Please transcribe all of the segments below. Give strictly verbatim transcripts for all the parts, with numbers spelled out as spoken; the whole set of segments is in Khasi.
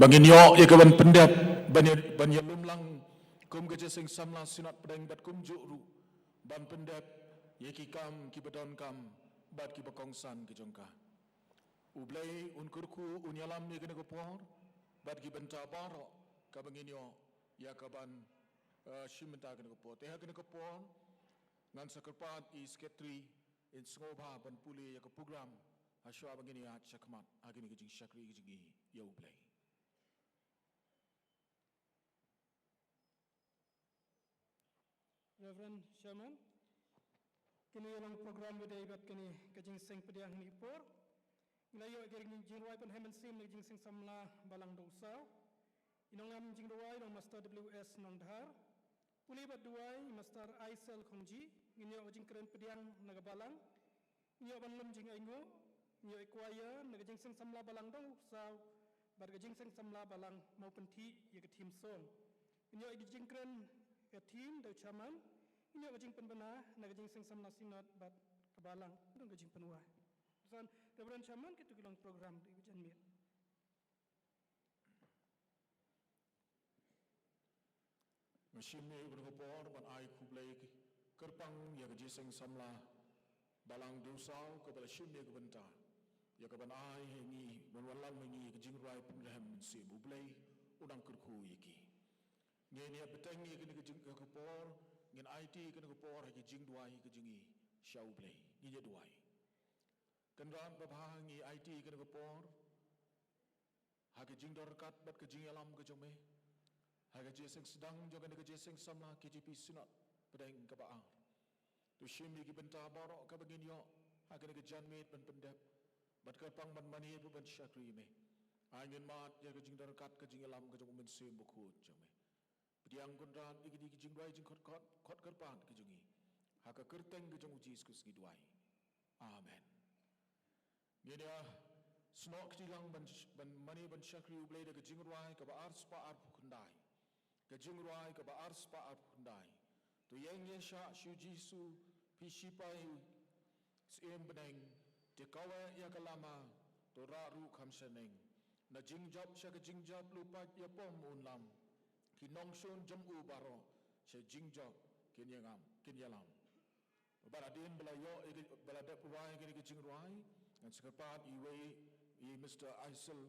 Ngin ïoh ïa ka ban pyndep, ban ïa, ban ïalum lang kum ka Jingïaseng Samla Synod Pdeng bad kumjuh ruh ban pyndep ïa ki kam kiba donkam bad kiba kongsan ki jong ka. U Blei un kyrkhu, un ïalam ïa kane ka por bad ki bynta baroh kaba ngin ïoh ïa ka ban, eh, shim bynta kane ka por. Te ha kane ka por ngan sa kyrpad ïa i Secretary in sngewbha ban pule ïa ka program ha shuwa ba ngin ïaid shakhmat ha kane ka jingshakri ka jong ngi ïa U Blei. Reverend Chairman, kine ki long program ba dei bad kane ka jingïaseng pdiang ha kane ka por. Ngi la ïoh ïa ka jingrwai pynheh mynsiem na ka Jingïaseng Samla Balang Dong Saw. I nongïalam jingrwai u Master W S Nongdhar. Pule bad duwai i Master Aisel Khongji. Ngin ïoh ka jingkren pdiang na ka Balang. Ngin ïoh ban lum jingainguh, ngin ïoh i choir na ka Jingïaseng Samla Balang Dong Saw bad ka Jingïaseng Samla Balang Mawpynthih ïa ka theme song. Ngin ïoh i jingkren ka theme da u chairman, ngin ïoh ka jingpynbna na ka Jingïaseng Samla Synod bad ka Balang, don ka jingpynwai. San, Reverend Chairman, kito ki long program da ka janmiet. Nga shim ïa kane ka por ban ai khublei kyrpang ïa ka Jingïaseng Samla Balang Dong Saw kaba la shim ïa ka bynta ïa ka ban ai ha ngi, ban wallam ha ngi ïa ka jingrwai pynrhem mynsiem. U Blei un nang kyrkhu ïa ki. Ngin ïa bteng ïa kane ka jing, ka por, ngin aiti ïa kane ka por ha ka jingduwai ka jong ngi sha U Blei. Ngin ïa duwai. Kynrad babha, ngi aiti ïa kane ka por ha ka jingdon ryngkat bad ka jingïalam ka jong me ha ka jingïaseng sdang jong kane ka Jingïaseng Samla K J P Synod Pdeng kaba ar. To shim ïa ki bynta baroh kaba ngin ïoh ha kane ka janmiet ban pyndep bad kyrpang ban mane bad ban shakri me. Ai ngin mad ïa ka jingdon ryngkat ka jingïalam ka jong U Mynsiem Bakhuid jong me. Pdiang Kynrad ïa kine ki jingduwai jingkhot, khot, khot kyrpad ki jong ngi ha ka kyrteng ka jong U Jisu Khrist ngi duwai. Amen. Ngin ïa snoh kti lang ban, ban mane ban shakri U Blei da ka jingrwai kaba arspah arphew khyndai. Ka jingrwai kaba arspah arphew khyndai. To ïeng ïa shah sha U Jisu, phi shipai Syiem bneng, te kaweh ïa ka lama, to rah ruh kham shaneng. Na jingjop sha ka jingjop, lypa ïa pom un lam. Ki nongshun jong u baroh sha jingjop kin ïa ngam, kin ïalam. Bad hadien ba la ïoh, ba la dep rwai kane ka jingrwai, ngan sa kyrpad ïa iwei, i Mister Aisel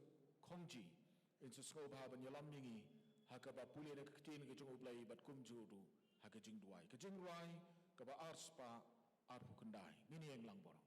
Khongji in sa sngewbha ban ïalam ïa ngi ha kaba pule na ka ktien ka jong U Blei bad kumjuh ruh ha ka jingduwai. Ka jingrwai kaba arspah arphew khyndai. Ngin ïeng lang baroh.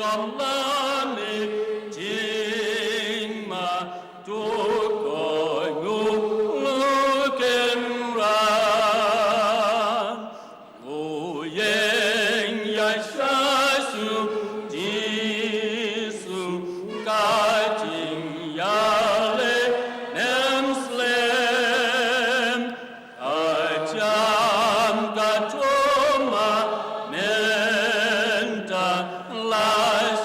Lane jingma tu ko ngu lukin ran. Ngu ïeng ïa sha shu Jisu ka jingïaleh nem slem. Ka jam ka thoma mynta la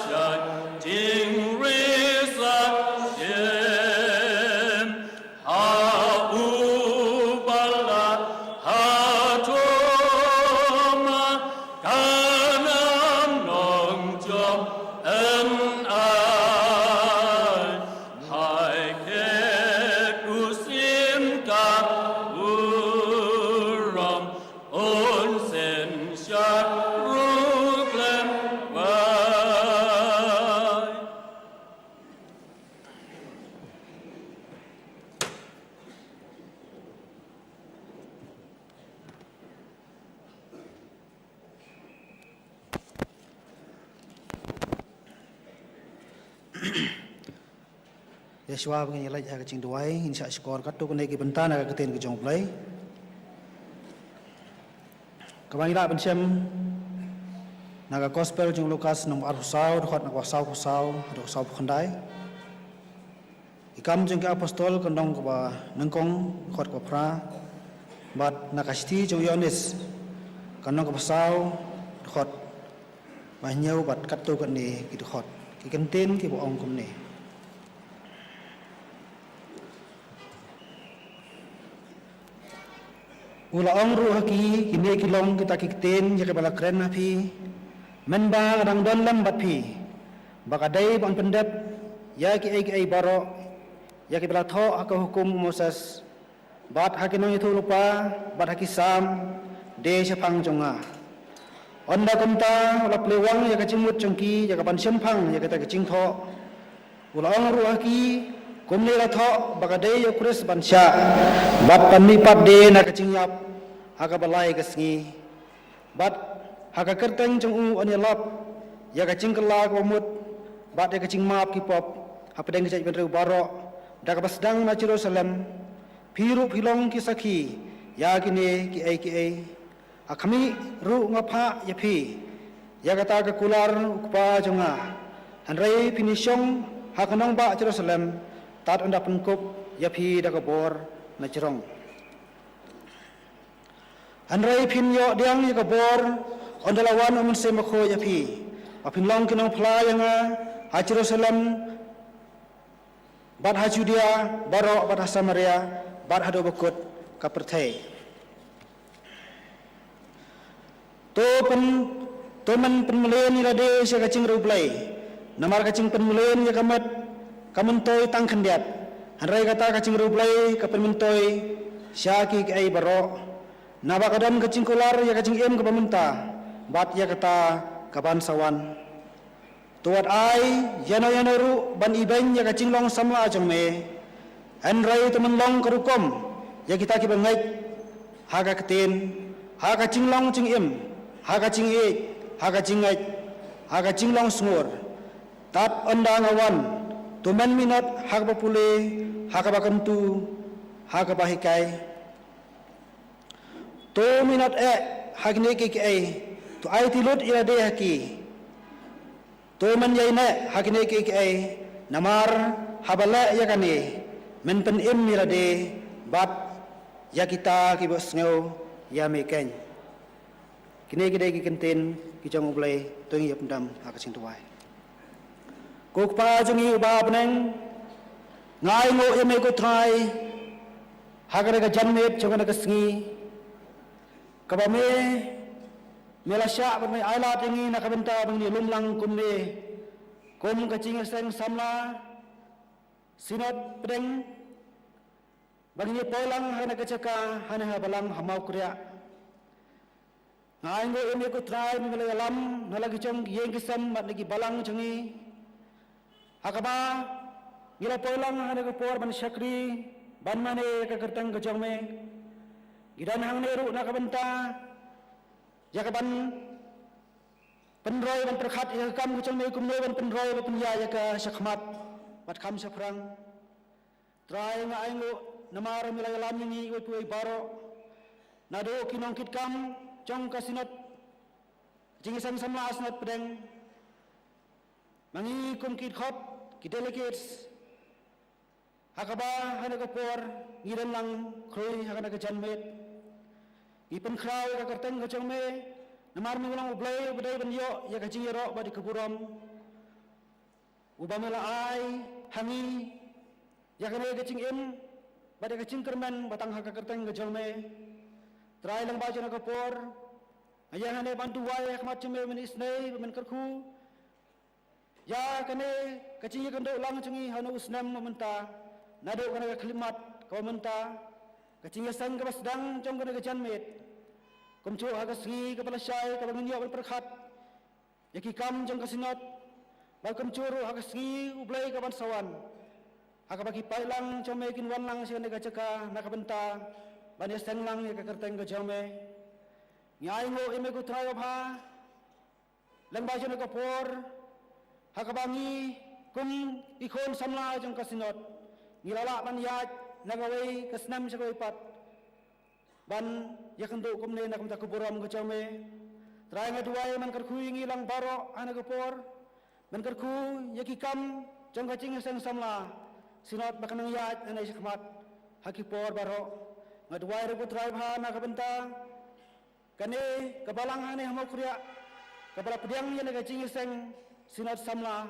shah jingri sa jem. Ha u ba la ha thoma ka nam nong jong en ai. Hai ket u sim ka u rom un sen sha ru klem wai. Ïa shuwa ba ngin ïa leit ha ka jingduwai, ngin shah shkor katto katne ki bynta na ka ktien ka jong U Blei. Kaba ngi lah ban shem na ka Gospel jong u Lukas, lynnong arphew saw, dkhot na ka sawphew saw haduh sawphew khyndai. Ki Kam jong ki Apostol, lynnong kaba nyngkong, dkhot kaba phra. Bad na ka shithi jong u Ïoannis, lynnong kaba saw, dkhot ba hynñiew bad katto katne ki dkhot, ki kyntien kiba ong kumne. U la ong ruh ha ki, kine ki long kita ki ktien ïa kiba la kren ha phi, mynba nga dang don lem bad phi, ba ka dei ban pyndep ïa kiei kiei baroh ïa kiba la thoh ha ka hukum u Moses, bad ha ki nongïathuhlypa, bad ha ki Salm, de shaphang jong nga. Ynda kumta u la plie wang ïa ka jingmut jong ki ïa kaban shemphang ïa kita ki jingthoh. U la ong ruh ha ki, kumne la thoh ba ka dei ïa u Khrist ban shah bad ban mihpat de na ka jingïap ha kaba lai ka sngi. Bad ha ka kyrteng jong u yn ïalap ïa ka jingkylla kaba mut bad ïa ka jingmap ki pop hapdeng ka jaitbynriew baroh, da kaba sdang na Jerusalem. Phi ruh phi long ki sakhi ïa kine kiei kiei. Ha khmih ruh nga phah ïa phi ïa kata ka kular u Kpa jong nga. Hynrei phin ïashong ha ka nongbah Jerusalem tad ynda pynkup ïa phi da ka bor na jrong. Hynrei phin ïoh pdiang ïa ka bor ynda la wan U Mynsiem Bakhuid ïa phi, ba phin long ki nongphla ïa nga ha Jerusalem, bad ha Judea baroh, bad ha Samaria, bad haduh ba kut ka pyrthei. To pyn, to men pynmlien ïa lade sha ka jingriewblei. Namar ka jingpynmlien ïa ka met ka myntoi tang khyndiat, hynrei kata ka jingriewblei ka pynmyntoi sha ki kaei baroh. Naba ka don ka jingkular ïa ka jingim kaba mynta bad ïa kata kaban sa wan. To wat ai ïano ïano ruh ban ibeiñ ïa ka jinglong samla jong me. Hynrei to men long ka rukom ïa kita kiba ngeit ha ka ktien, ha ka jinglong jingim, ha ka jingïeit, ha ka jingngeit, ha ka jinglong sngur. Tad ynda nga wan, to men minot ha kaba pule, ha kaba kyntu, ha kaba hikai. To minot eh ha kine kiei kiei, to aiti lut ïa lade ha ki. To men ïaineh ha kine kiei kiei, namar haba leh ïa kane, men pynim ïa lade bad ïa kita kiba sngew ïa me keiñ. Kine ki dei ki kyntien ki jong U Blei. To ngin ïa pyndem ha ka jingduwai. Ko Kpa jong ngi uba ha bneng, nga ainguh ïa me ko Trai ha kane ka janmiet jong kane ka sngi, kaba me, me la shah bad me ailad ïa ngi na ka bynta ba ngin ïalum lang kumne kum ka jingïaseng samla Synod Pdeng, ba ngin ïa poi lang ha kane ka jaka, ha kane ha balang ha Mawkriah. Nga ainguh ïa me ko Trai, me la ïalam na la ki jong ki ïing ki sem bad na ki balang jong ngi, ha kaba ngi la poi lang ha kane ka por ban shakri, ban mane ïa ka kyrteng ka jong me. Ngi don hangne ruh na ka bynta ïa kaban pynroi ban pyrkhat ïa ka kam ka jong me, kumno ban pynroi ban pynïaid ïa ka shakhmat bad kham shaphrang. Trai, nga ainguh namar me la ïalam ïa ngi iwei pa iwei baroh, naduh ki nongkitkam jong ka Synod, jingïaseng samla Synod Pdeng, ma ngi kum ki dkhot, ki delegates, ha kaba ha kane ka por ngi don lang khrui ha kane ka janmiet. Ngi pynkhraw ïa ka kyrteng ka jong me, namar me u long U Blei uba dei ban ïoh ïa ka jingïaroh bad ïa ka burom, uba me la ai ha ngi ïa kane ka jingim bad ïa ka jingkyrmen ba tang ha ka kyrteng ka jong me. Trai, lyngba jong kane ka por, nga ïeng hangne ban duwai ha khmat jong me, men isynei ba men kyrkhu ïa kane ka jingïakynduh lang jong ngi ha une u snem mynta, naduh kane ka khyllipmat kaba mynta, ka jingïaseng kaba sdang jong kane ka janmiet. Kumjuh ha ka sngi kaba lashai kaba ngin ïoh ban pyrkhat ïa ki kam jong ka Synod, bad kumjuh ruh ha ka sngi U Blei ka ban sa wan, ha kaba ki paidlang jong me kin wan lang sha kane ka jaka na ka bynta ban ïaseng lang ïa ka kyrteng ka jong me. Ngi ainguh ïa me ko Trai babha, lyngba jong kane ka por, ha kaba ngi kum ki khun samla jong ka Synod, ngi la lah ban ïaid na kawei ka snem sha kawei pat ban ïakynduh kumne na ka bynta ka burom ka jong me. Trai, nga duwai men kyrkhu ïa ngi lang baroh ha kane ka por, men kyrkhu ïa ki kam jong ka jingïaseng samla Synod ba kan nang ïaid nangne shakhmat ha ki por baroh. Nga duwai ruh ko Trai babha na ka bynta kane ka balang hangne ha Mawkyrwat, kaba la pdiang ïa kane ka jingïaseng Synod samla.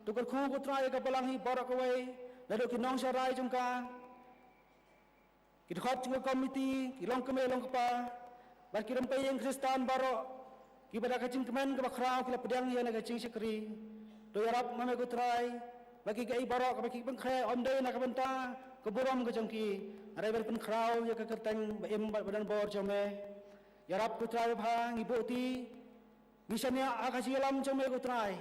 To kyrkhu ko Trai ïa ka balang hi baroh kawei, naduh ki nongsharai jong ka, ki dkhot jong ka komiti, ki longkmie longkpa, bad ki rympei ïing Khristan baroh, kiba da ka jingkmen kaba khraw ki la pdiang ïa kane ka jingshakri. To ïarap ma me ko Trai, ba ki kaei baroh kaba ki pynkhreh ym dei na ka bynta ka burom ka jong ki, hynrei ban pynkhraw ïa ka kyrteng ba im bad ba don bor jong me. Ïarap ko Trai babha, ngi buh ti, ngi shaniah ha ka jingïalam jong me ko Trai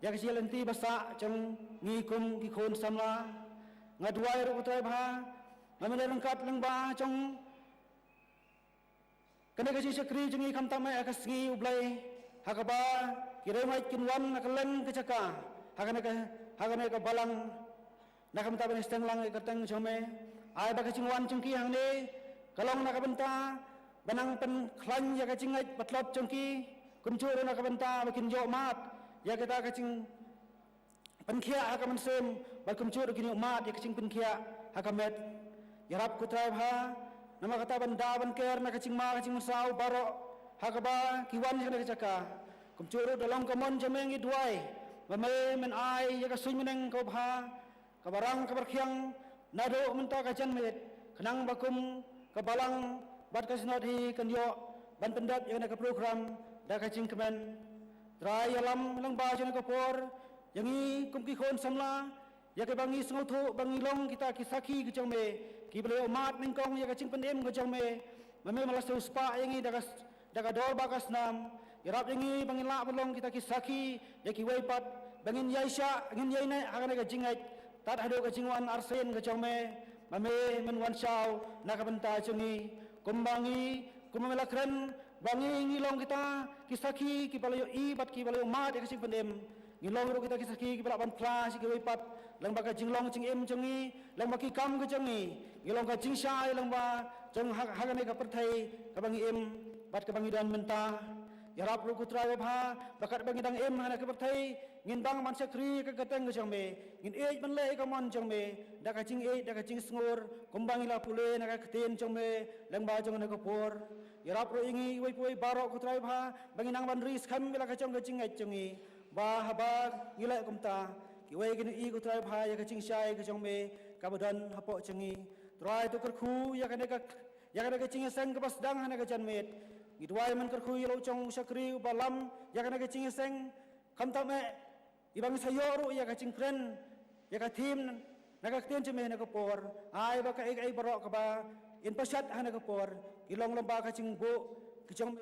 ïa ka jingïaid lynti ba sah jong ngi kum ki khun samla. Nga duwai ruh ko Trai babha, ba men ryngkat lyngba jong kane ka jingshakri jong ngi, khamtam eh ha ka sngi U Blei, ha kaba ki riewngeit kin wan na kylleng ka jaka ha kane ka, ha kane ka balang, na ka bynta ban ïaseng lang ïa ka kyrteng jong me. Ai ba ka jingwan jong ki hangne ka long na ka bynta ban nang pynkhlaiñ ïa ka jingngeit ba tlot jong ki, kumjuh ruh na ka bynta ba kin ïoh mad ïa kata ka jingpynkhiah ha ka mynsiem, bad kumjuh ruh kin ïoh mad ïa ka jingpynkhiah ha ka met. Ïarap ko Trai babha, namar kata ban da ban ker na ka jingma ka jingmynsaw baroh ha kaba ki wan sha kane ka jaka. Kumjuh ruh da long ka mon jong me, ngi duwai ba me men ai ïa ka suiñ bneng kaba bha, kaba rang kaba rkhiang naduh mynta ka janmiet, khnang ba kum ka balang bad ka Synod hi kan ïoh ban pyndep ïa kane ka program da ka jingkmen. Trai, ïalam lyngba jong kane ka por ïa ngi kum ki khun samla, ïa kiba ngi sngewthuh ba ngi long kita ki sakhi ka jong me, kiba la ïoh mad nyngkong ïa ka jingpynim ka jong me, ba me me la sngewspah ïa ngi da ka da ka dor bad ka snam. Ïarap ïa ngi ba ngin lah ban long kita ki sakhi ïa kiwei pat, ba ngin ïaishah, ngin ïaineh ha kane ka jingngeit tad haduh ka jingwan arsien ka jong me, ba me men wan shaw na ka bynta jong ngi. Kumba ngi, kumba me la kren ba ngi, ngi long kita ki sakhi kiba la ïohi bad kiba la ïoh mad ïa ka jingpynim, ngi long ruh kita ki sakhi kiba lah ban phla sha kiwei pat lyngba ka jinglong jingim jong ngi, lyngba ki kam ka jong ngi. Ngi long ka jingshai lyngba jong ha, ha kane ka pyrthei kaba ngi im bad kaba ngi don mynta. Ïarap ruh ko Trai babha, ba katba ngi dang im ha kane ka pyrthei, ngin dang ban shakri ka kyrteng ka jong me, ngin ïeit ban leh ïa ka mon jong me da ka jingïeit, da ka jingsngur, kumba ngi la pule na ka ktien jong me lyngba jong kane ka por. Ïarap ruh ïa ngi iwei pa iwei baroh ko Trai babha, ba ngin nang ban ri skhem ïa la ka jong ka jingngeit jong ngi, ba haba ngi leh kumta, kiwei kin ïohi ko Trai babha ïa ka jingshai ka jong me kaba don hapoh jong ngi. Trai, to kyrkhu ïa kane ka, ïa kane ka jingïaseng kaba sdang ha kane ka janmiet. Ngi duwai men kyrkhu ïa la u jong u shakri uba lam ïa kane ka jingïaseng, khamtam eh iba ngi sa ïoh ruh ïa ka jingkren, ïa ka thim na ka ktien jong me ha kane ka por. Ai ba kaei kaei baroh kaba yn pynshad ha kane ka por, ki long lyngba ka jingbuh ka jong me.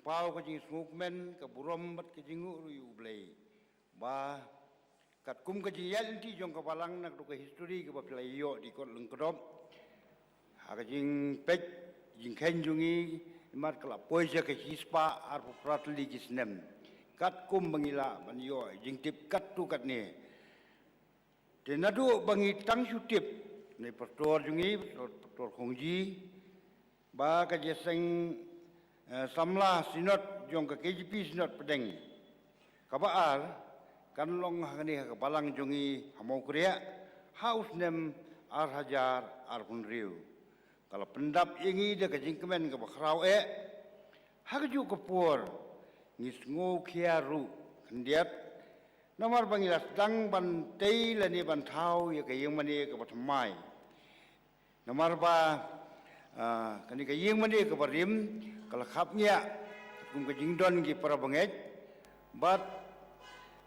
paw ka jingsngewkmen, ka burom bad ka jingnguh ruh ïa U Blei. Ba katkum ka jingïaid lynti jong ka balang, na ka dei ka histori kaba phi la ïoh dei kot lyngkdop ha ka jingpeit jingkheiñ jong ngi, imat ka la poi sha ka shispah arphew phra tylli ki snem. Katkum ba ngi lah ban ïoh jingtip katto katne. Te naduh ba ngi tang shu tip, na i pastor jong ngi, pastor, pastor Khongji, ba ka jingïaseng, eh, samla synod jong ka K J P synod pdeng kaba ar kan long ha kane ka balang jong ngi ha Mawkriah ha u snem ar hajar arphew hynriew. Ka la pyndap ïa ngi da ka jingkmen kaba khraw eh. Ha kajuh ka por ngi sngewkhia ruh khyndiat, namar ba ngi la sdang ban tei lane ban thaw ïa ka ïing mane kaba thymmai. Namar ba, ah, kane ka ïing mane kaba rim ka la khapngiah kum ka jingdon ki para bangeit bad,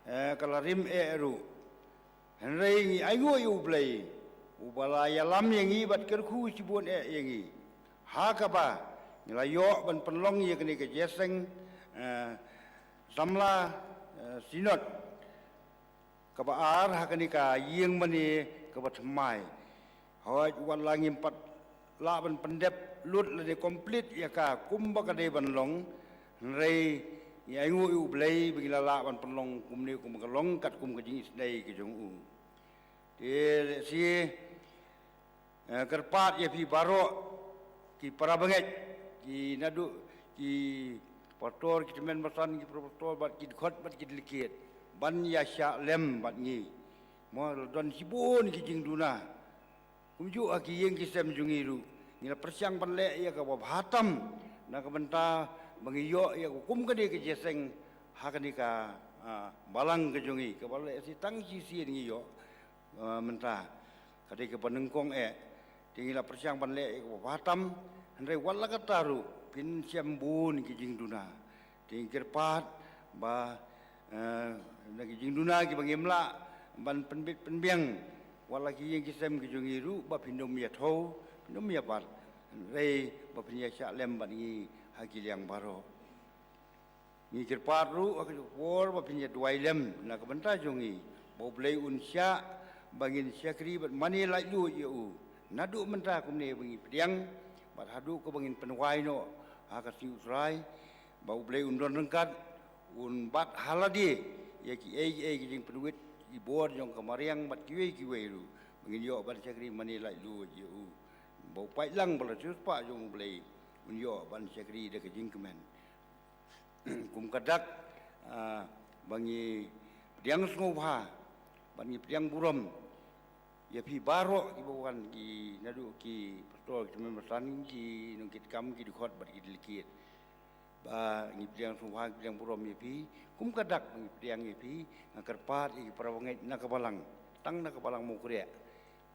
eh, ka la rim eh ruh. Hynrei ngi ainguh ïa U Blei uba la ïalam ïa ngi bad kyrkhu shibun eh ïa ngi, ha kaba ngi la ïoh ban pynlong ïa kane ka jingïaseng, eh, samla, eh, synod kaba ar ha kane ka ïing mane kaba thymmai. Hooid, wat la ngim pat lah ban pyndep lut lane complete ïa ka kumba ka dei ban long, hynrei ngi ainguh ïa U Blei ba ngi la lah ban pynlong kumne kumba ka long katkum ka jingisynei ka jong u. Te lehse, eh, kyrpad ïa phi baroh ki para bangeit, ki naduh ki pastor, ki tymmen basan, ki pastor bad ki dkhot bad ki delegate ban ïa shah lem bad ngi. Mo, la don shibun ki jingduna. Kumjuh ha ki ïing ki sem jong ngi ruh, ngi la pyrshang ban leh ïa kaba bha tam na ka bynta ba ngi ïoh ïa ka kum kane ka jingïaseng ha kane ka, ah, balang ka jong ngi, kaba lehse tang shisien ngi ïoh, ah, mynta. Ka dei kaba nyngkong eh. Te ngi la pyrshang ban leh ïa kaba bha tam, hynrei wat la katta ruh phin shem bun ki jingduna. Te ngi kyrpad ba, eh, na ki jingduna kiba ngim lah ban pynbit pynbiang, wat la ki ïing ki sem ki jong ngi ruh, ba phin ym ïa thew, phin ym ïa bat, hynrei ba phin ïa shah lem bad ngi ha ki liang baroh. Ngi kyrpad ruh ha kajuh ka por ba phin ïa duwai lem na ka bynta jong ngi, ba U Blei un shah ba ngin shakri bad mane laitluid ïa u. Naduh mynta kumne ba ngi pdiang bad haduh kaba ngin pynwai noh ha ka sngi U Trai, ba U Blei un don ryngkat, un bat ha lade ïa kiei kiei ki jingpynwit, ki bor jong ka mariang bad kiwei kiwei ruh, ba ngin ïoh ban shakri mane laitluid ïa u. Ba u paidlang ba la siewspah jong U Blei un ïoh ban shakri da ka jingkmen. Kum ka dak, ah, ba ngi pdiang sngewbha bad ngi pdiang burom ïa phi baroh kiba wan, ki naduh ki pastor, ki tymmen basan, ki nongkitkam, ki dkhot bad ki delegate. Ba ngi pdiang sngewbha, ngi pdiang burom ïa phi. Kum ka dak ba ngi pdiang ïa phi, nga kyrpad ïa ki para bangeit na ka balang, tang na ka balang Mawkriah,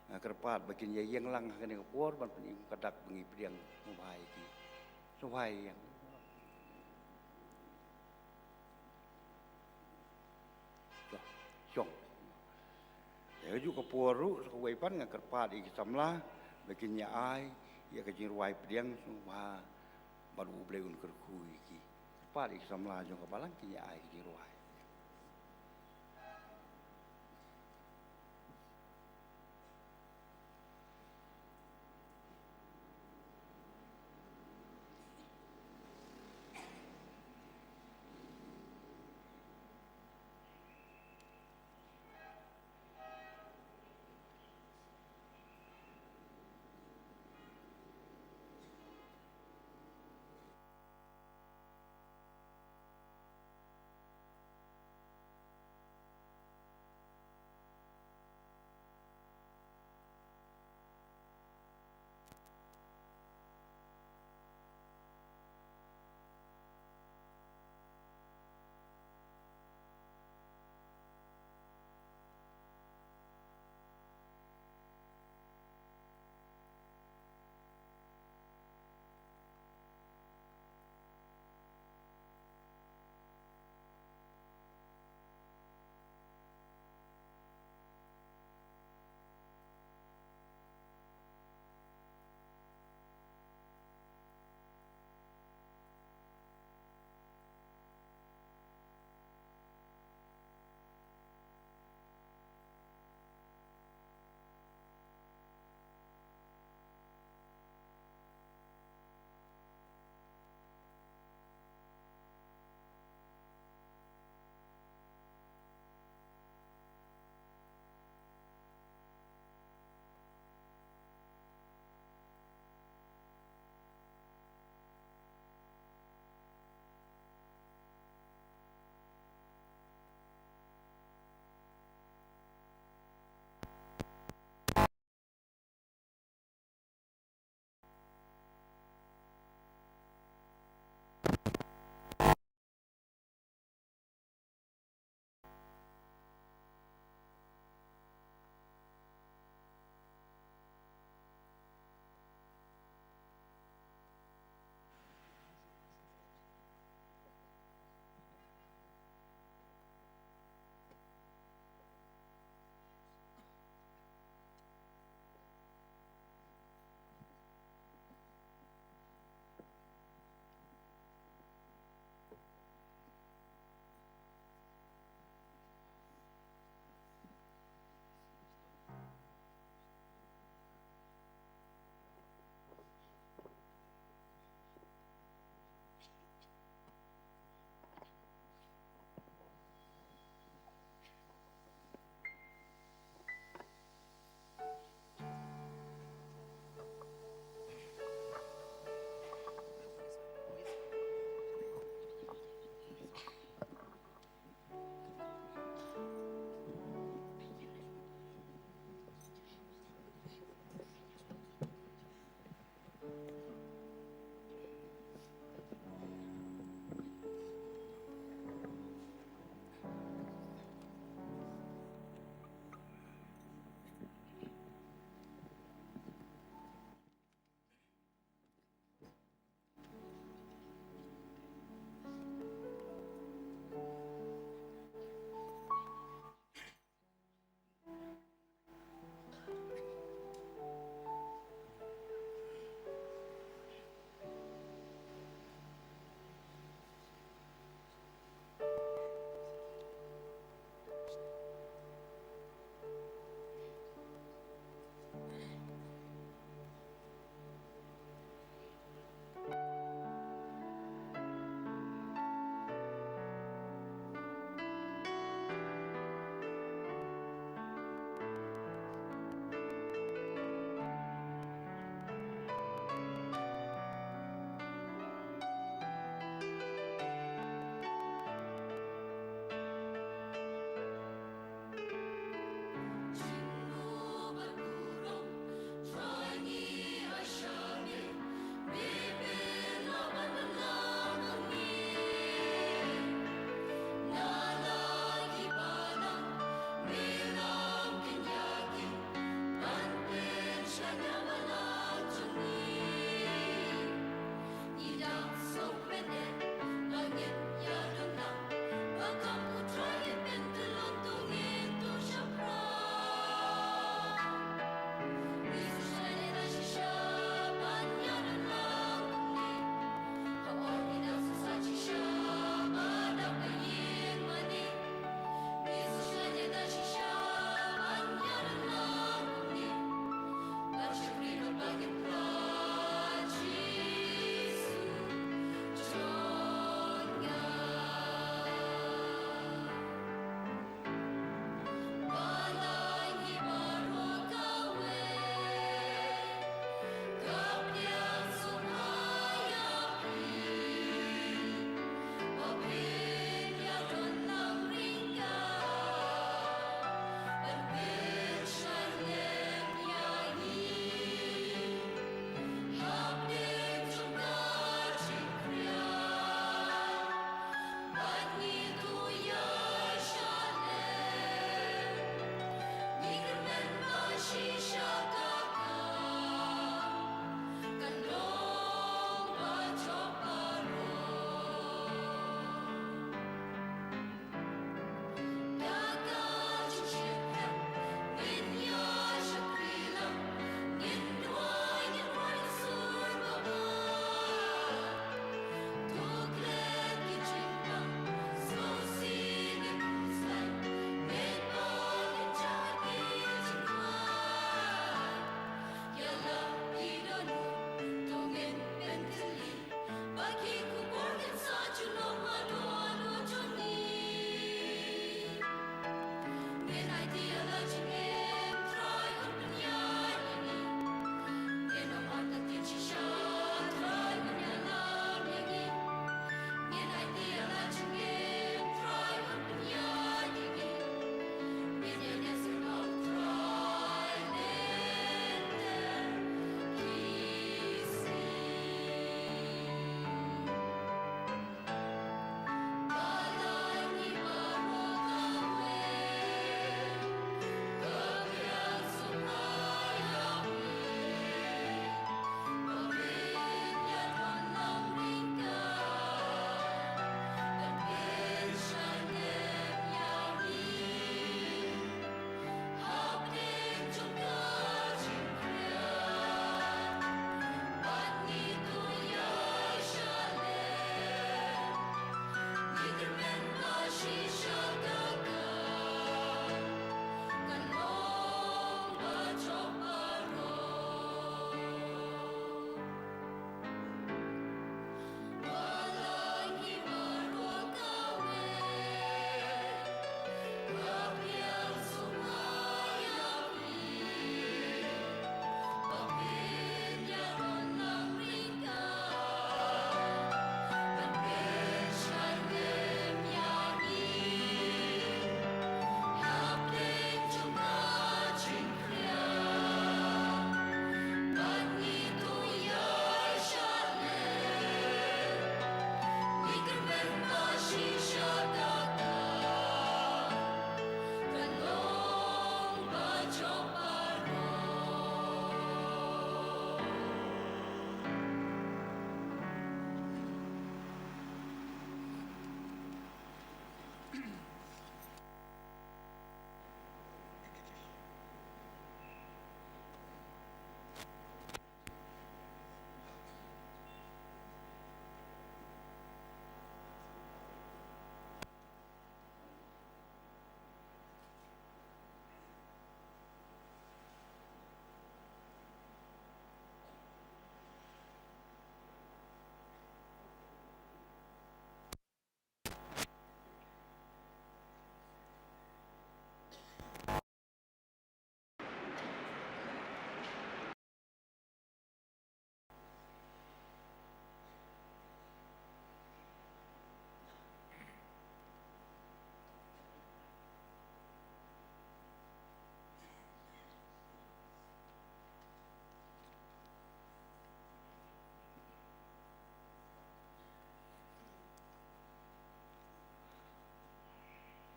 nga kyrpad ba kin ïa ïeng lang ha kane ka por ban pyni kum ka dak ba ngi pdiang sngewbha ïa ki. Sngewbha ïa ïeng. Shong. Ïa kajuh ka por ruh, sa kawei pat nga kyrpad ïa ki samla ba kin ïa ai ïa ka jingrwai pdiang sngewbha, bad U Blei un kyrkhu ïa ki. Kyrpad ïa ki samla jong ka balang kin ïa ai ka jingrwai.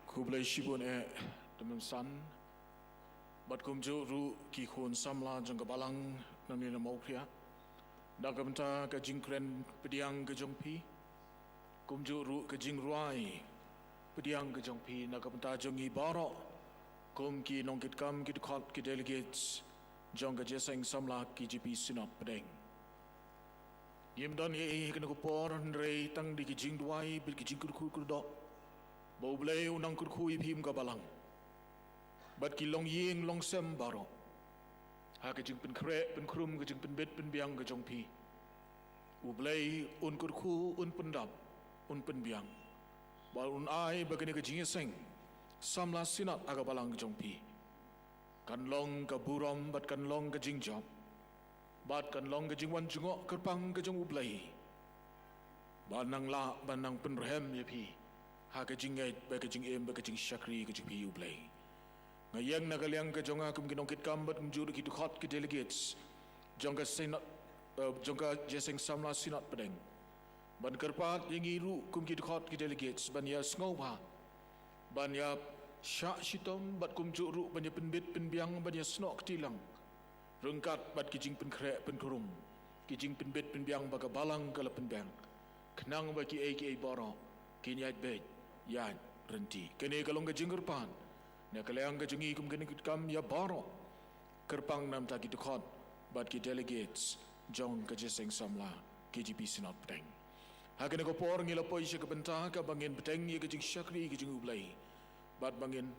Khublei shibun eh, Tymmen San. Bad kumjuh ruh ki khun samla jong ka balang na Mawphria, na ka bynta ka jingkren pdiang ka jong phi. Kumjuh ruh ka jingrwai pdiang ka jong phi na ka bynta jong ngi baroh kum ki nongkitkam, ki dkhot, ki delegates jong ka Jingïaseng Samla K J P Synod Pdeng. Ngim don ei ei ha kane ka por hynrei tang da ki jingduwai bad ki jingkyrkhu kyrdoh ba U Blei un nang kyrkhu ïa phi kum ka balang bad ki longïing longsem baroh ha ka jingpynkhreh pynkhrum, ka jingpynbit pynbiang ka jong phi. U Blei un kyrkhu, un pyndap, un pynbiang, bad un ai ba kane ka jingïaseng samla synod ha ka balang ka jong phi kan long ka burom bad kan long ka jingjop bad kan long ka jingwan jngoh kyrpang ka jong U Blei ban nang lah ban nang pynrhem ïa phi ha ka jingngeit bad ka jingim bad ka jingshakri ka jong phi ïa U Blei. Nga ïeng na ka liang ka jong nga kum ki nongkitkam bad kumjuh ruh ki dkhot, ki delegates jong ka synod, eh, jong ka Jingïaseng Samla Synod Pdeng ban kyrpad ïa ngi ruh kum ki dkhot, ki delegates ban ïa sngewbha ban ïa shah shitom bad kumjuh ruh ban ïa pynbit pynbiang, ban ïa snoh kti lang ryngkat bad ki jingpynkhreh pynkhrum, ki jingpynbit pynbiang ba ka balang ka la pynbiang, khnang ba kiei kiei baroh kin ïaid beit ïaid ryntih. Kane ka long ka jingkyrpad na ka liang ka jong ngi kum ki nongkitkam ïa baroh, kyrpang na ka bynta ki dkhot bad ki delegates jong ka Jingïaseng Samla K J P Synod Pdeng. Ha kane ka por ngi la poi sha ka bynta kaba ngin bteng ïa ka jingshakri ka jong U Blei bad ba ngin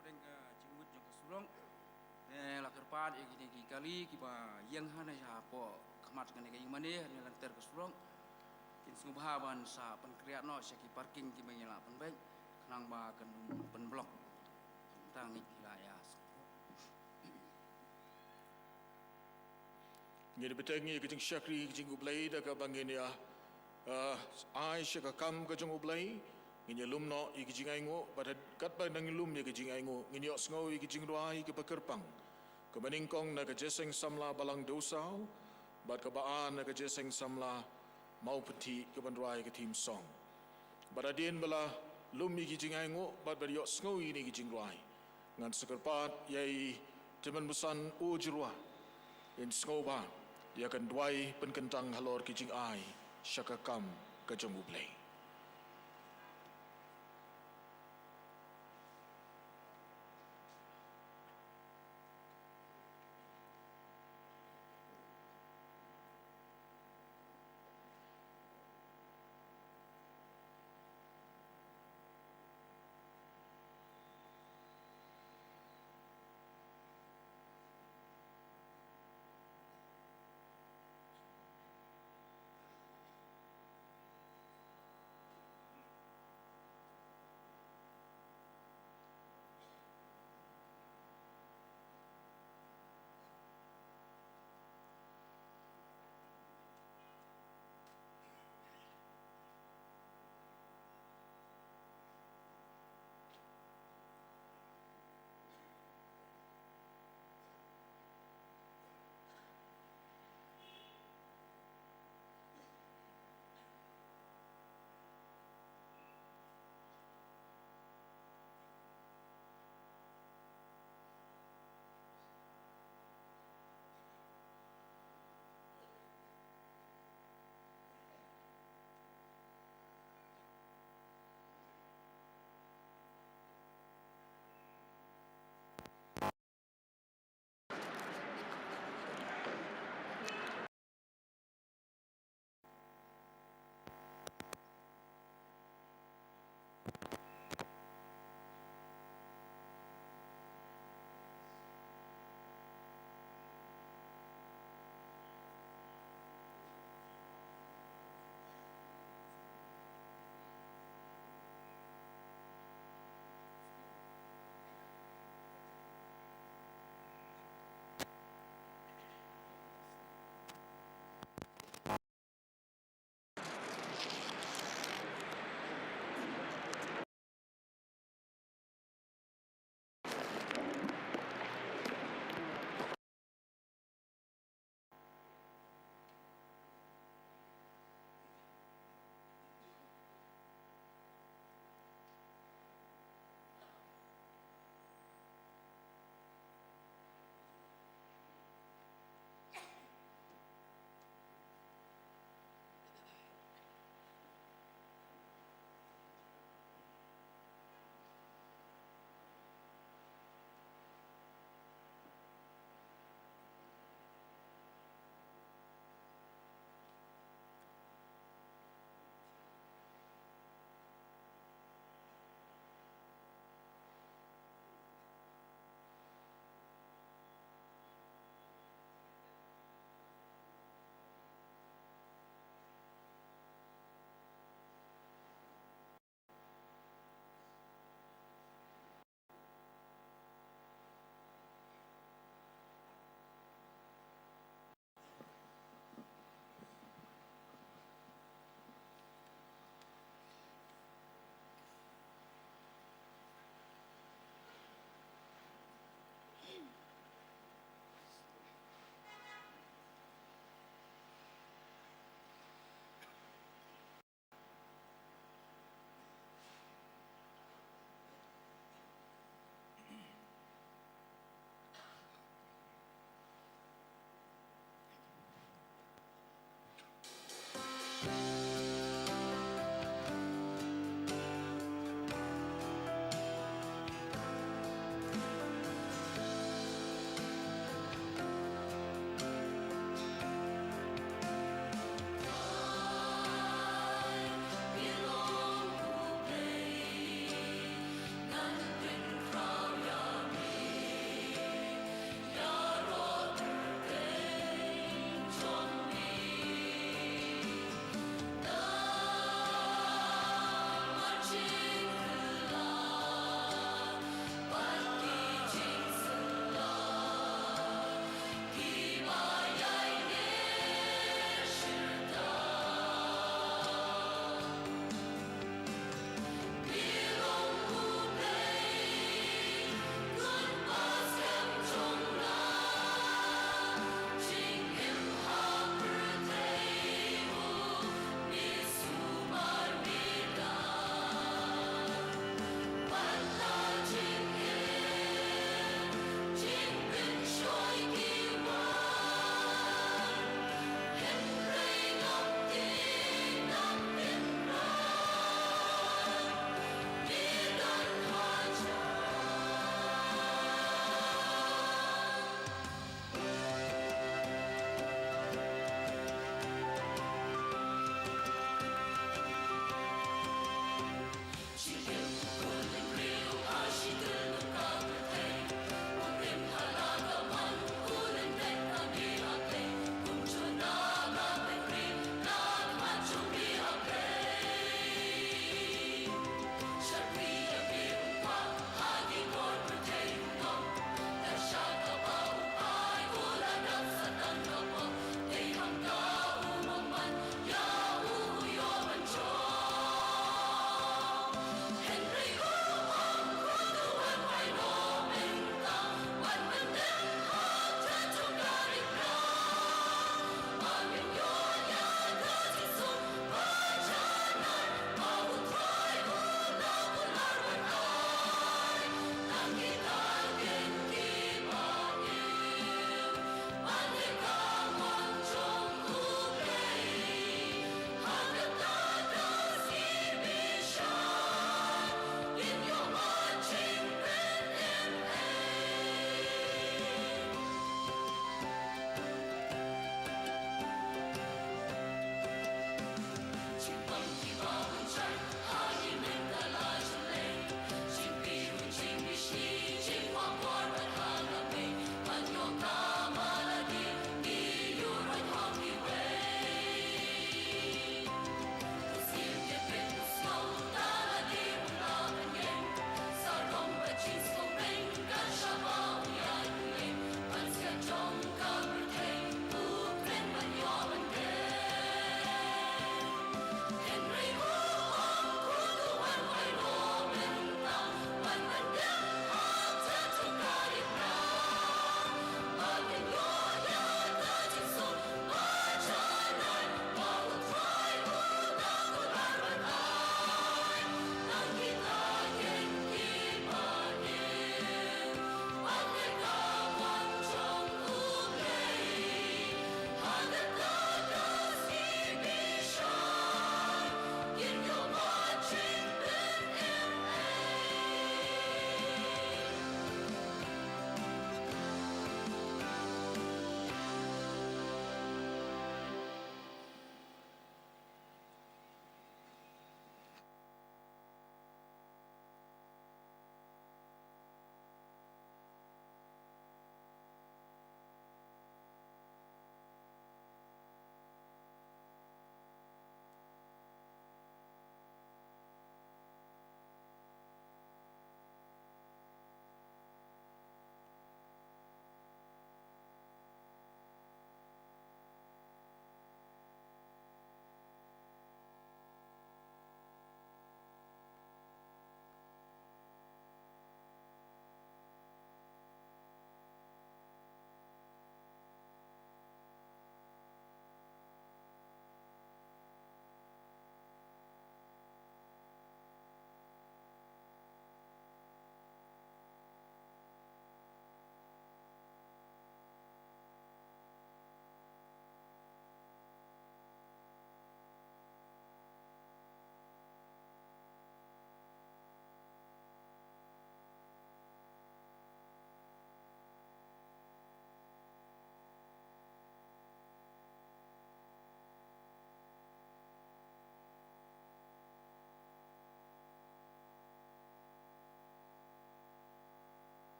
pdeng ka jingmut jong ka surok. Te la kyrpad ïa kine ki kali kiba ïeng hangne hapoh khmat kane ka ïingmane hangne lynter ka surok. Kin sngewbha ban sa pynkhreh noh sha ki parking kiba ngi la pynbeit khnang ba kan pynblock. Tang ngi ki la ïa. Ngin bteng ïa ka jingshakri ka jong U Blei da kaba ngin ïa, ah, ai sha ka kam ka jong U Blei. Ngin ïa lum noh ïa ka jingainguh, bad katba nang lum ïa ka jingainguh ngin ïohsngew ïa ka jingrwai kaba kyrpang kaba nyngkong na ka Jingïaseng Samla Balang Dewsaw bad kaba ar na ka Jingïaseng Samla Mawpynthiah kaban rwai ka theme song. Bad hadien ba la lum ïa ka jingainguh bad ba ïohsngew ïa kane ka jingrwai, ngan sa kyrpad ïa i Tymmen Basan U Jyrwa in sngewbha ïa kan duwai pynkyntang halor ki jingai sha ka kam ka jong U Blei.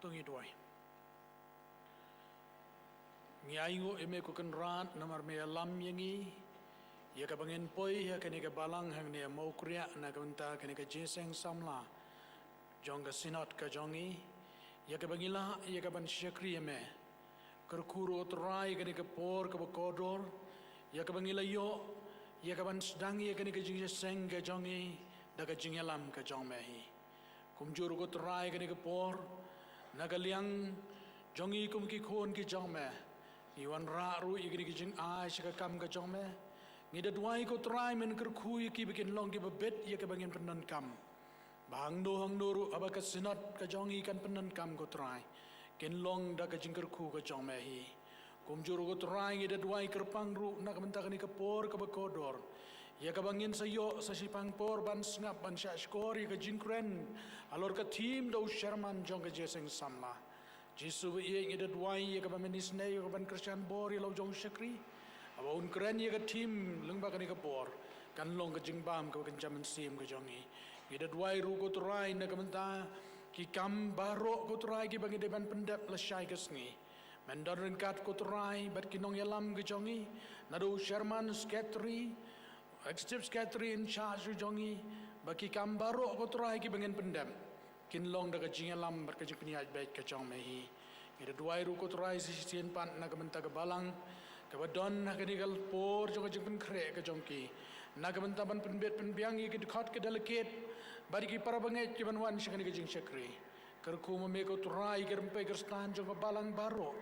To ngi duwai. Ngi ainguh ïa me ko Kynrad namar me ïalam ïa ngi ïa kaba ngin poi ha kane ka balang hangne ha Mawkriah na ka bynta kane ka jingïaseng samla jong ka Synod ka jong ngi, ïa kaba ngi lah ïa kaban shakri ïa me. Kyrkhu ruh ko Trai kane ka por kaba kordor ïa kaba ngi la ïoh ïa kaban sdang ïa kane ka jingïaseng ka jong ngi da ka jingïalam ka jong me hi. Kumjuh ruh ko Trai kane ka por na ka liang jong ngi kum ki khun ki jong me, ngi wanrah ruh ïa kane ka jingai sha ka kam ka jong me. Ngi da duwai ko Trai men kyrkhu ïa ki ba kin long kiba bit ïa kaba ngin pyndonkam. Ba hangno hangno ruh haba ka Synod ka jong ngi kan pyndonkam ko Trai, kin long da ka jingkyrkhu ka jong me hi. Kumjuh ruh ko Trai ngi da duwai kyrpang ruh na ka bynta kane ka por kaba kordor ïa kaba ngin sa ïoh sa shiphang por ban sngap ban shahshkor ïa ka jingkren halor ka theme da u chairman jong ka jingïaseng samla. Jisu ba ïeit, ngi da duwai ïa kaba men isynei ïa kaban kyrshan bor ïa la u jong u shakri haba un kren ïa ka theme lyngba kane ka por, kan long ka jingbam kaba kynja mynsiem ka jong ngi. Ngi da duwai ruh ko Trai na ka bynta ki kam baroh ko Trai kiba ngi dei ban pyndep lashai ka sngi. Men don ryngkat ko Trai bad ki nongïalam ka jong ngi, naduh u chairman, secretary, executive secretary, in charge ka jong ngi, ba ki kam baroh ko Trai kiba ngin pyndep kin long da ka jingïalam bad ka jingpynïaid beit ka jong me hi. Ngi da duwai ruh ko Trai sa shisien pat na ka bynta ka balang kaba don ha kane ka por jong ka jingpynkhreh ka jong ki, na ka bynta ban pynbit pynbiang ïa ki dkhot ki delegate bad ïa ki para bangeit kiban wan sha kane ka jingshakri. Kyrkhu ma me ko Trai ïa ki rympei Khristan jong ka balang baroh.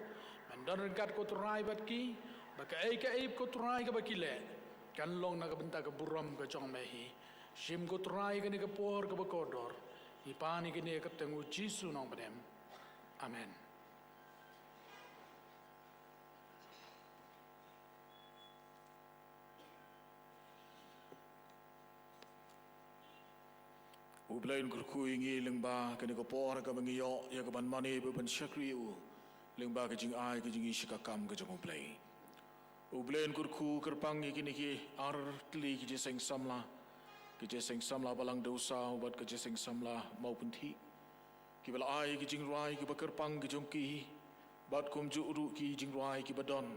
Men don ryngkat ko Trai bad ki, ba kaei kaei ko Trai kaba ki leh kan long na ka bynta ka burom ka jong me hi. Shim ko Trai kane ka por kaba kordor. Ngi pan ïa kane ha ka kyrteng u Jisu Nongpynim. Amen. U Blei un kyrkhu ïa ngi lyngba kane ka por kaba ngi ïoh ïa kaban mane bad ban shakri ïa u lyngba ka jingai ka jong ngi sha ka kam ka jong u Blei. U Blei un kyrkhu kyrpang ïa kine ki ar tylli ki jingïaseng samla, ki jingïaseng samla Balang Dewsaw bad ki jingïaseng samla Mawpynthih, kiba la ai ki jingrwai kiba kyrpang ki jong ki, bad kumjuh ruh ki jingrwai kiba don,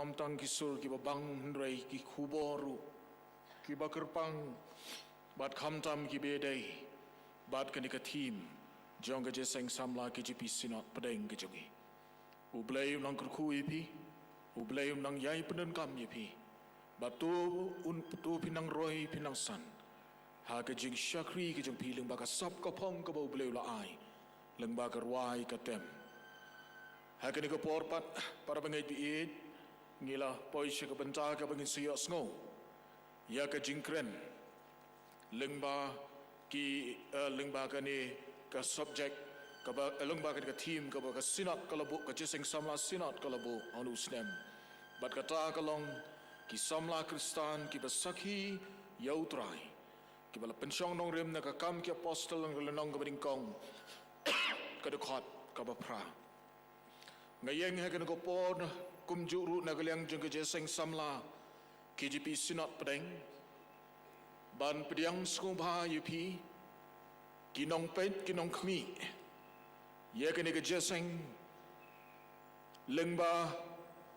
ym tang ki sur kiba bang hynrei ki khubor ruh kiba kyrpang, bad khamtam kiba ïadei bad kane ka theme jong ka jingïaseng samla K J P Synod pdeng ka jong ngi. U Blei un nang kyrkhu ïa phi, U Blei un nang ïai pyndonkam ïa phi. Bad to un, to phin nang roi phin nang san ha ka jingshakri ka jong phi lyngba ka sap ka phong kaba U Blei u la ai, lyngba ka rwai ka tem. Ha kane ka por pat, para bangeit ba ïeit, ngi la poi sha ka bynta kaba ngin sa ïohsngew ïa ka jingkren lyngba ki, eh, lyngba kane ka subject kaba, eh, lyngba kane ka theme kaba ka Synod ka la buh, ka jingïaseng samla Synod ka la buh ha une u snem. Bad kata ka long ki samla Khristan kiba sakhi ïa u Trai, kiba la pynshong nongrim na Ka Kam ki Apostol lynnong kaba nyngkong, ka dkhot kaba phra. Nga ïeng ha kane ka por kumjuh ruh na ka liang jong ka jingïaseng samla K J P Synod pdeng, ban pdiang sngewbha ïa phi ki nongpeit ki nongkhmih ïa kane ka jingïaseng lyngba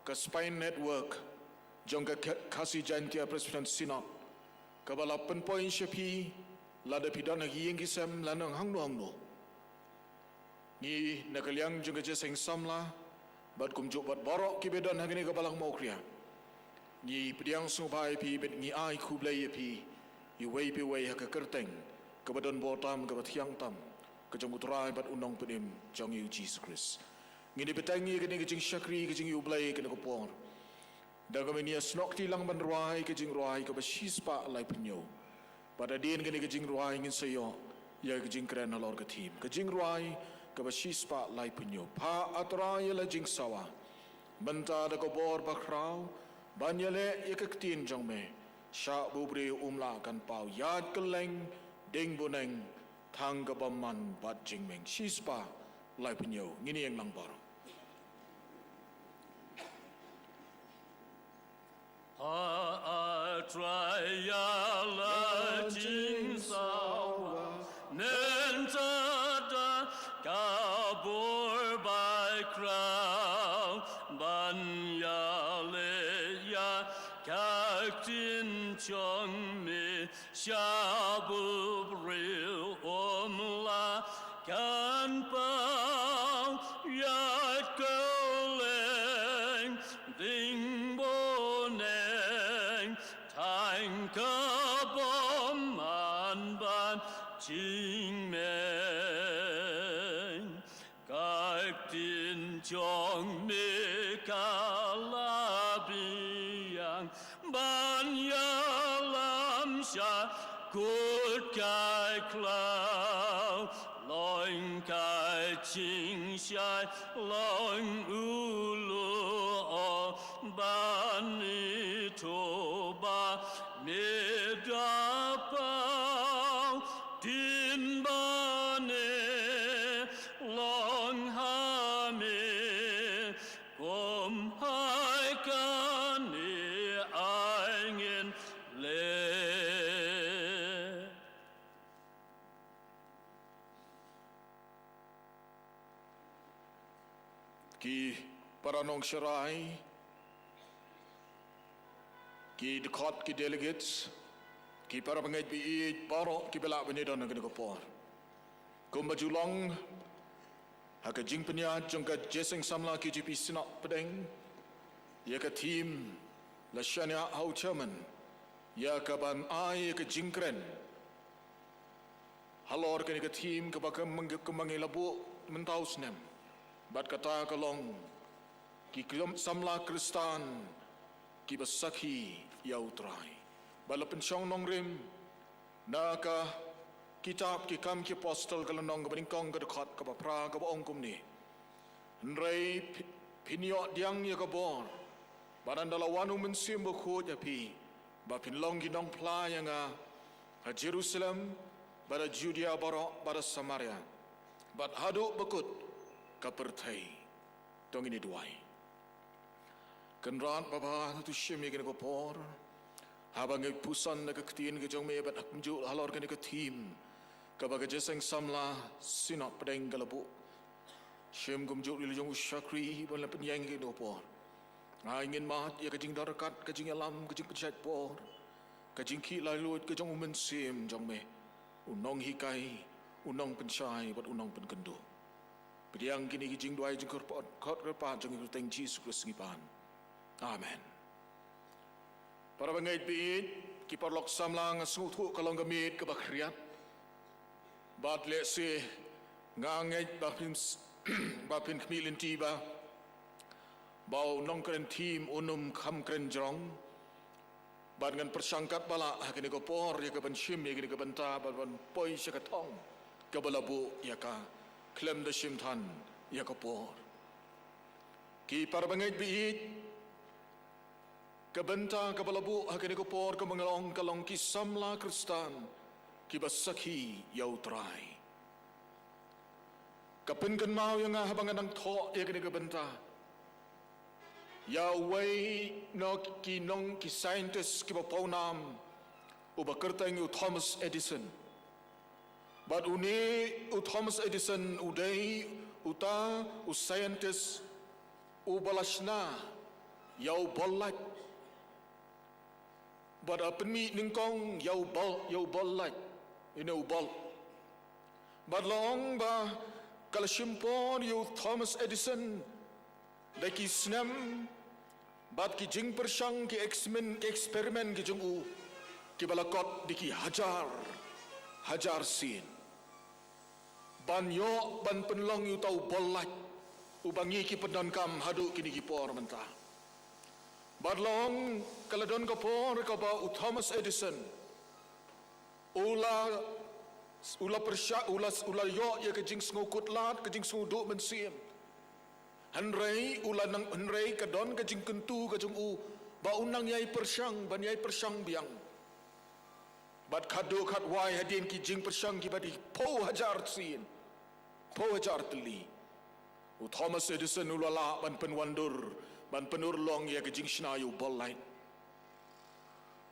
ka Spine Network jong ka Kha-, Khasi Jaintia Presbyterian Synod, kaba la pynpoi sha phi lada phi don ha ki ïing ki sem lane hangno hangno. Ngi na ka liang jong ka jingïaseng samla bad kumjuh bad baroh kiba don ha kane ka balang Mawkriah, ngi pdiang sngewbha ïa phi bad ngi ai khublei ïa phi iwei pa iwei ha ka kyrteng kaba don bor tam kaba thiang tam ka jong u Trai bad u Nongpynim jong ngi u Jisu Khrist. Ngin ïa bteng ïa kane ka jingshakri ka jong ngi U Blei kane ka por da kaba ngin ïa snoh kti lang ban rwai ka jingrwai kaba shispah laiphew hynñiew. Bad hadien kane ka jingrwai ngin sa ïoh ïa ka jingkren halor ka theme, ka jingrwai kaba shispah laiphew hynñiew. Phah, A Trai, ïa la jingsawa mynta da ka bor bakhraw ban ïaleh ïa ka ktien jong me, shah ba u briew um lah kan paw. Ïaid kylleng, ding bneng, thang ka bymman bad jingmeng. Shispah laiphew hynñiew. Ngin ïeng lang baroh. A Trai, ïa la jingsawa mynta da ka bor jong me sha ba u briew um lah kan paw ïa ka lynti bneng, tang ka bymman ban jingmeng. Ka ktien jong me ka la biang ban ïalam sha kut ka khlaw. Long ka jingshai long u lyoh ban ïathuh ba me da paw, ktien bneng long ha me, kum hai kane ai ngin leh. Ki para nongsharai, ki dkhot, ki delegates, ki para bangeit ba ïeit baroh kiba lah ban ïadon ha kane ka por. Kumba ju long ha ka jingpynïaid jong ka Jingïaseng Samla K J P Synod Pdeng, ïa ka theme la shaniah ha u chairman ïa ka ban ai ïa ka jingkren halor kane ka theme kaba ka mang-, ka mang ïa la buh mynta u snem. Bad kata ka long ki klam-, samla Khristan kiba sakhi ïa u Trai. Bad la pynshong nongrim na ka kitab Ki Kam Ki Apostol ka lynnong kaba nyngkong ka dkhot kaba phra kaba ong kumne: Hynrei phi-, phin ïoh pdiang ïa ka bor, bad ynda la wan u Mynsiem Bakhuid ha phi, ba phin long ki nongphla ïa nga ha Jerusalem, bad ha Judea baroh, bad ha Samaria, bad haduh ba kut ka pyrthei. To ngin ïa duwai. Kynrad Baba, to shim ïa kane ka por haba ngi puson na ka ktien ka jong me bad kumjuh halor kane ka theme kaba ka Jingïaseng Samla Synod Pdeng ka la buh. Shim kumjuh ïa la jong u shakri ban la pynïeng ïa kane ka por. Ai ngin mad ïa ka jingdon ryngkat, ka jingïalam, ka jingpynshait por, ka jingkhih laitluid ka jong u Mynsiem jong me, u nonghikai, u nongpynshai bad u nongpynkynduh. Pdiang kine ki jingduwai jingkyrpad, khot kyrpad jong ngi ha u kyrteng Jisu Khrist ngi pan. Amen. Para bangeit ba ïeit, ki paralok samla, nga sngewthuh ka long ka miet kaba khriat. Bad lehse nga ngeit ba phin s-, ba phin khmih lynti ba, ba u nongkren theme un ym kham kren jrong. Bad ngan pyrshang katba lah ha kane ka por ïa ka ban shim ïa kane ka bynta bad ban poi sha ka thong kaba la buh ïa ka, khlem da shim than ïa ka por. Ki para bangeit ba ïeit, ka bynta kaba la buh ha kane ka por kaba nga la ong ka long Ki Samla Khristan Kiba Sakhi ïa U Trai. Ka pynkynmaw ïa nga haba nga dang thoh ïa kane ka bynta ïa uwei na ki nong, ki scientist kiba pawnam, uba kyrteng u Thomas Edison. Bad une u Thomas Edison u dei uta u scientist uba la shna ïa u bol light. Bad la pynmih nyngkong ïa u bol, ïa u bol light, ïa une u bol. Bad la ong ba ka la shim por ïa u Thomas Edison da ki snem bad ki jingpyrshang, ki experiment, ki experiment ki jong u, kiba la kot da ki hajar hajar sien, ban ïoh ban pynlong ïa uta u bol light uba ngi ki pyndonkam haduh kine ki por mynta. Bad la ong ka la don ka por kaba u Thomas Edison u la, u la pyrshang, u la, u la ïoh ïa ka jingsngewkhuslai, ka jingsngewduh mynsiem. Hynrei u la nang, hynrei ka don ka jingkyntu ka jong u ba un nang ïai pyrshang, ban ïai pyrshang biang. Bad khadduh khadwai hadien ki jingpyrshang kiba dei phew hajar sien, phew hajar tylli, u Thomas Edison u la lah ban pynwandur, ban pynurlong ïa ka jingshna ïa u bol light.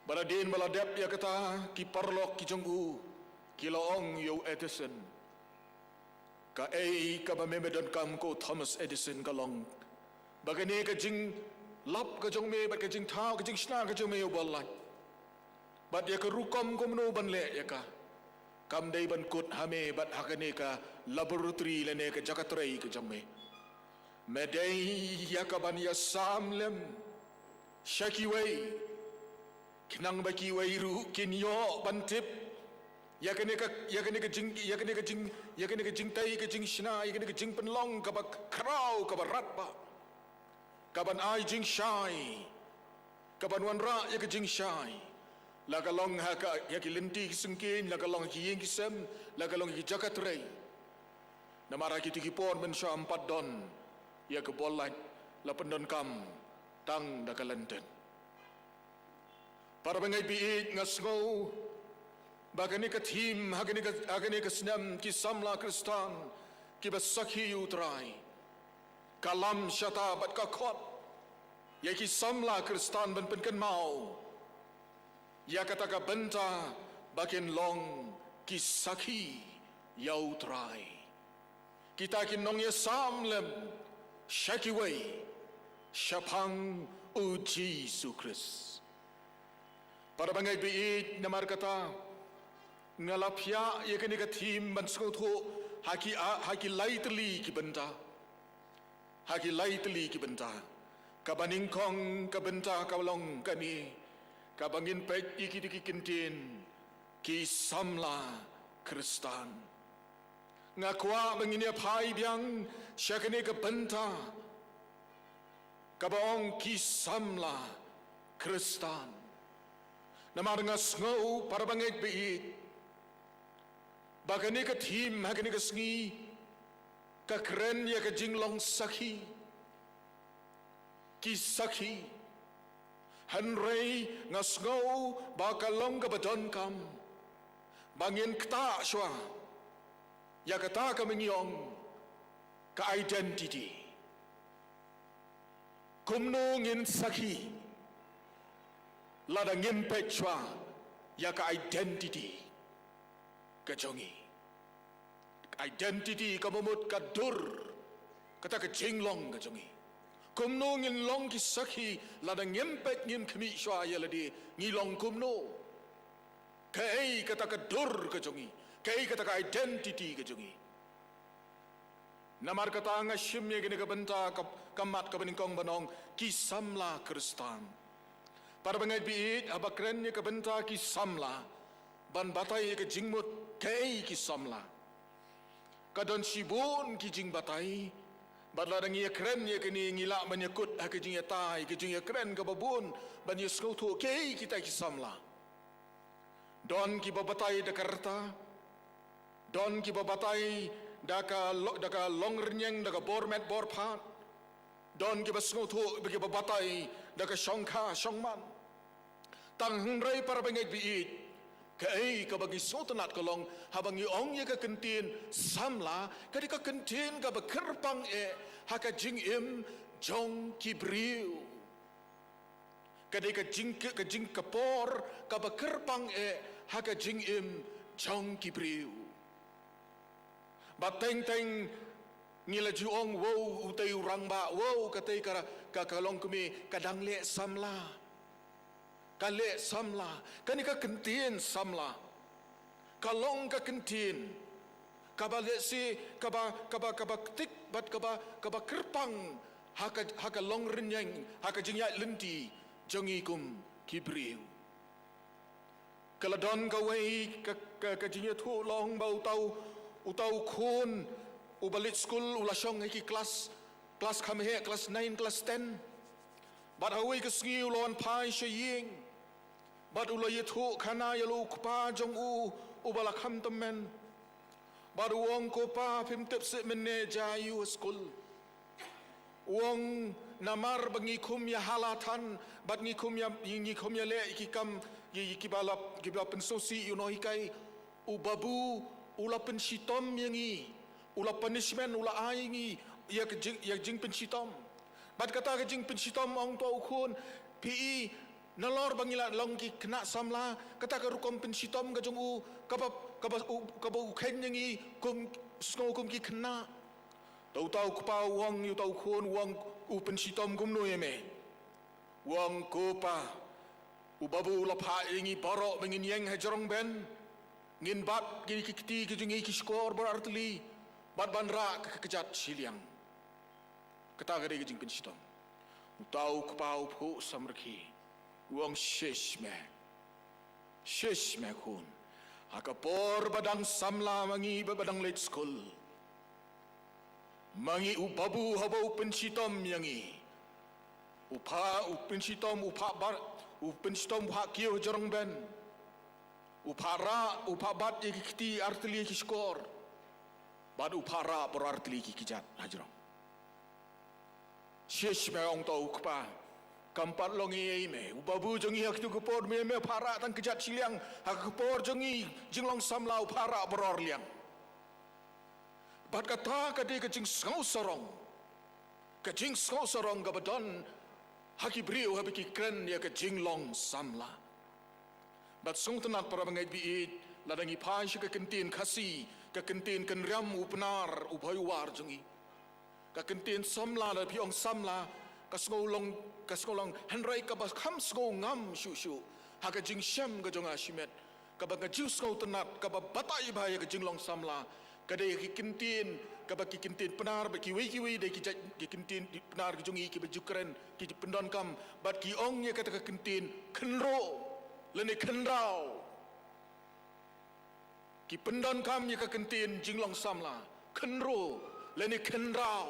Bad hadien ba la dep ïa kata, ki paralok ki jong u ki la ong ïa u Edison, kaei kaba me, me donkam ko Thomas Edison ka long ba kane ka jinglap ka jong me bad ka jingthaw, ka jingshna ka jong me ïa u bol light, Bad ïa ka rukom kumno ban leh ïa ka, kam dei ban kut ha me bad ha kane ka laboratory lane ka jaka trei ka jong me. Me dei ïa ka ban ïasam lem sha kiwei, khnang ba kiwei ruh kin ïoh ban tip ïa kane ka, ïa kane ka jing, ïa kane ka jing, ïa kane ka jingtei ka jingshna, ïa kane ka jingpynlong kaba khraw kaba radbah, kaban ai jingshai, kaban wanrah ïa ka jingshai, la ka long ha ka, ïa ki lynti ki syngkien, la ka long ha ki ïing ki sem, la ka long ha ki jaka trei. Namar ha kito ki por mynshuwa ym pat don ïa ka bor lait, la pyndonkam tang da ka lyndet. Para bangeit ba ïeit, nga sngew ba kane ka theme ha kane ka, ha kane ka snem, ki samla Khristan kiba sakhi ïa U Trai, ka lam shata bad ka khot ïa ki samla Khristan ban pynkynmaw ïa kata ka bynta ba kin long ki sakhi ïa U Trai. Kita ki nongïasam lem sha kiwei shaphang U Jisu Khrist. Para bangeit ba ïeit, namar kata nga la phiah ïa kane ka theme ban sngewthuh ha ki, ha ki lai tylli ki bynta. Ha ki lai tylli ki bynta. Kaba nyngkong ka bynta ka long kane, kaba ngin peit ïa kito ki kyntien, ki samla Khristan. Nga kwah ba ngin ïa phai biang sha kane ka bynta kaba ong ki samla Khristan. Namar nga sngew, para bangeit ba ïeit, ba kane ka theme ha kane ka sngi ka kren ïa ka jinglong sakhi, ki sakhi. Hynrei nga sngew ba ka long kaba donkam ba ngin ktah shuwa ïa kata kaba ngi ong ka identity. Kumno ngin sakhi lada ngim peit shuwa ïa ka identity ka jong ngi. Identity ka mut ka dur, kata ka jinglong ka jong ngi. Kumno ngin long ki sakhi lada ngim peit, ngim khmih shuwa ïa lade ngi long kumno. Kaei kata ka dur ka jong ngi, kaei kata ka identity ka jong ngi. Namar kata nga shim ïa kane ka bynta ka, ka mat kaba nyngkong ban ong ki samla Khristan. Para bangeit ba ïeit, haba kren ïa ka bynta ki samla, ban batai ïa ka jingmut kaei ki samla, ka don shibun ki jingbatai. Bad lada ngi ïa kren ïa kane ngi lah ban ïa kut ha ka jingïatai, ka jingïakren kaba bun ban ïa sngewthuh kaei kita ki samla. Don kiba batai da ka rta, don kiba batai da ka lo-, da ka long rynïeng, da ka bor met bor phad, don kiba sngewthuh, kiba batai da ka shongkha shongman. Tang hynrei para bangeit ba ïeit, kaei kaba ngi sngewtynnat ka long haba ngi ong ïa ka kyntien samla, ka dei ka kyntien kaba kyrpang eh ha ka jingim jong ki briew. Ka dei ka jing, ka jingkpor kaba kyrpang eh ha ka jingim jong ki briew. Ba teng teng ngi la ju ong, wow, utei u rangbah, wow, katei ka, ka, ka longkmie ka dang leh samla. Ka leh samla. Kane ka kyntien samla ka long ka kyntien kaba lehse kaba, kaba, kaba ktik bad kaba, kaba kyrpang ha ka, ha ka long rynïeng, ha ka jingïaid lynti jong ngi kum ki briew. Ka la don kawei ka, ka, ka jingïathuh, la ong ba uta u, uta u khun uba leit skul u la shong ha ki klas, klas kham heh, klas nine, klas ten. Bad ha kawei ka sngi u la wan phai sha ïing. Bad u la ïathuh khana ïa la u kpa jong u uba la kham tymmen. Bad u ong, ko pa, phim tip seh mynne jia aïu ha skul. U ong, namar ba ngi khum ïa hala than, bad ngi khum ïa, ngi khum ïa leh ki kam, ki, kiba la, kiba la pynsngewsih ïa u nonghikai. U babu u la pynshitom ïa ngi, u la punishment, u la ai ïa ngi ïa ka jing, ïa ka jingpynshitom. Bad kata ka jingpynshitom, ong uta u khun, phi i, nalor ba ngi la long ki khynnah samla, kata ka rukom pynshitom ka jong u, kaba, kaba u, kaba u kheiñ ïa ngi kum, sngew kum ki khynnah. Te uta u kpa u ong ïa uta u khun, u ong, u pynshitom kumno ïa me? U ong, ko pa, U Babu u la phah ïa ngi baroh ba ngin ïeng ha jrong ben, ngin bat ki, ki kti ki jong ngi ki shkor baroh artylli, bad ban rah ka kjat shiliang. Kata ka dei ka jingpynshitom. Uta u kpa u phuh samrkhie, u ong, "Shish me. Shish me khun. Ha ka por ba dang samla ma ngi, ba, ba dang leit skul, ma ngi u Babu haba u pynshitom ïa ngi, u phah, u pynshitom, u phah bat, u pynshitom, u phah kiew ha jrong ben. U phah rah, u phah bat ïa ki kti artylli ki shkor, bad u phah rah baroh artylli ki kjat ha jrong. Shish me," ong uta u kpa. "Kam pat long ei ei me. U Babu jong ngi ha katu ka por me, me phah rah tang kjat shiliang. Ha ka por jong ngi jinglong samla u phah rah baroh arliang." Bad kata ka dei ka jingsngew sarong, ka jingsngew sarong kaba don ha ki briew haba ki kren ïa ka jinglong samla. Bad sngewtynnat para bangeit ba ïeit, lada ngi phai sha ka kyntien Khasi, ka kyntien kynriam u Pnar, u Bhoi u War jong ngi, ka kyntien samla, lada phi ong samla, ka sngew long, ka sngew long, hynrei kaba kham sngewngam shuh shuh ha ka jingshem ka jong nga shimet, kaba nga ju sngewtynnat, kaba batai bha ïa ka jinglong samla, ka dei ki kyntien, kaba ki kyntien Pnar, ba kiwei kiwei dei ki jait, ki kyntien Pnar ki jong ngi kiba ju kren, ki ju pyndonkam, bad ki ong ïa kata ka kyntien khynroo lane khynraw. Ki pyndonkam ïa ka kyntien jinglong samla, khynroo lane khynraw,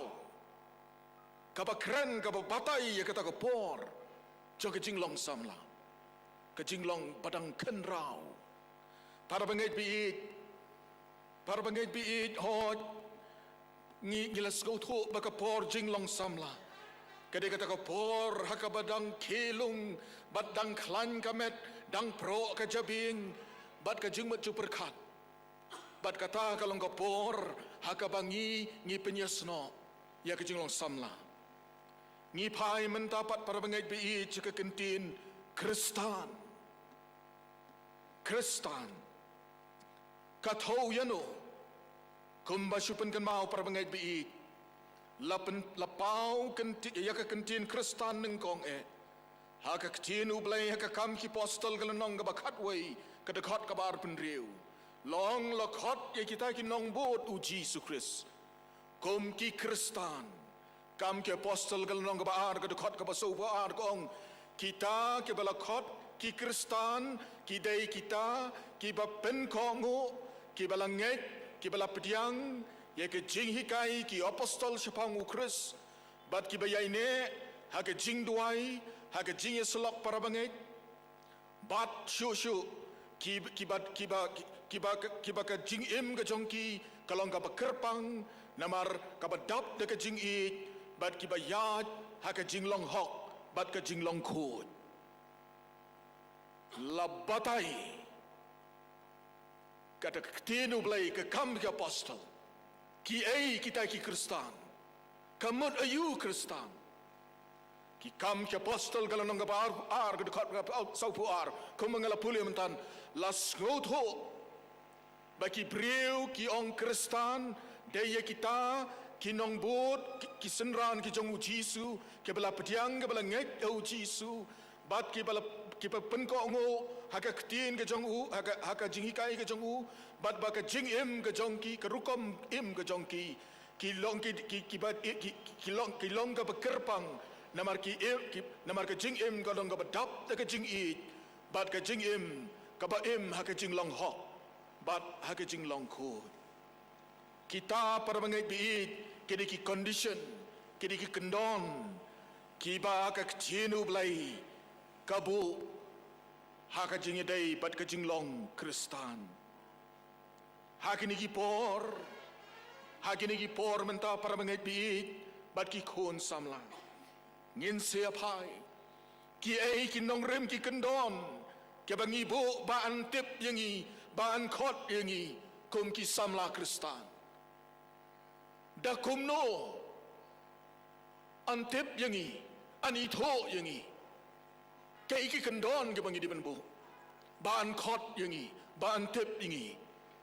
kaba kren, kaba batai ïa kata ka por jong ka jinglong samla, ka jinglong ba dang khynraw. Para bangeit ba ïeit, para bangeit ba ïeit, hooid, ngi, ngi la sngewthuh ba ka por jinglong samla ka dei kata ka por ha kaba dang khie lung, bad dang khlaiñ ka met, dang proh ka jabieng, bad ka jingmut jingpyrkhat. Bad kata ka long ka por ha kaba ngi, ngi pynïasnoh ïa ka jinglong samla. Ngi phai mynta pat para bangeit ba ïeit sha ka kyntien Khristan. Khristan. Ka thew ïano? Kumba shu pynkynmaw para bangeit ba ïeit, la pyn-, la paw kynti-, ïa ka kyntien Khristan nyngkong eh ha ka Ktien U Blei, ha ka Kam ki Apostol ka lynnong kaba khatwei, ka dkhot kaba arphew hynriew. La ong, la khot ïa kita ki nongbud U Jisu Khrist kum ki Khristan. Kam ki Apostol ka lynnong kaba ar, ka dkhot kaba sawphew ar ka ong, kita kiba la khot ki Khristan ki dei kita kiba pynkohnguh, kiba la ngeit, kiba la pdiang ïa ka jinghikai ki apostol shaphang U Khrist, bad kiba ïaineh ha ka jingduwai, ha ka jingïasyllok para bangeit. Bad shuh shuh, ki, kiba, kiba, kiba, kiba ka jingim ka jong ki ka long kaba kyrpang, namar kaba dap da ka jingïeit, bad kiba ïaid ha ka jinglong hok bad ka jinglong khuid. La batai kata ka Ktien U Blei, ka Kam ki Apostol. Kiei kita ki Khristan? Ka mut aïu Khristan? Ki Kam ki Apostol ka lynnong kaba ar, ar, ka dkhot kaba sawphew ar, kumba nga la pule mynta, la sngewthuh ba ki briew ki ong Khristan dei ïa kita ki nongbud, ki, ki synran ki jong U Jisu, kiba la pdiang, kiba la ngeit ïa U Jisu, bad kiba la, kiba pynkohnguh ha ka ktien ka jong u, ha ka, ha ka jinghikai ka jong u, bad ba ka jingim ka jong ki, ka rukom im ka jong ki, ki long ki, ki, kiba, ki, ki long, ki long kaba kyrpang, namar ki im, ki, namar ka jingim ka long kaba dap da ka jingïeit, bad ka jingim kaba im ha ka jinglong hok bad ha ka jinglong khuid. Kita para bangeit ba ïeit, ki dei ki condition, ki dei ki kyndon kiba ka Ktien U Blei ka buh ha ka jingïadei bad ka jinglong Khristan. Ha kine ki por, ha kine ki por mynta para bangeit ba ïeit bad ki khun samla, ngin sa ïa phai kiei ki nongrim ki kyndon kiba ngi buh ban tip ïa ngi, ban khot ïa ngi kum ki samla Khristan. Da kumno yn tip ïa ngi, yn ithuh ïa ngi? Kiei ki kyndon kiba ngi dei ban buh ban khot ïa ngi, ban tip ïa ngi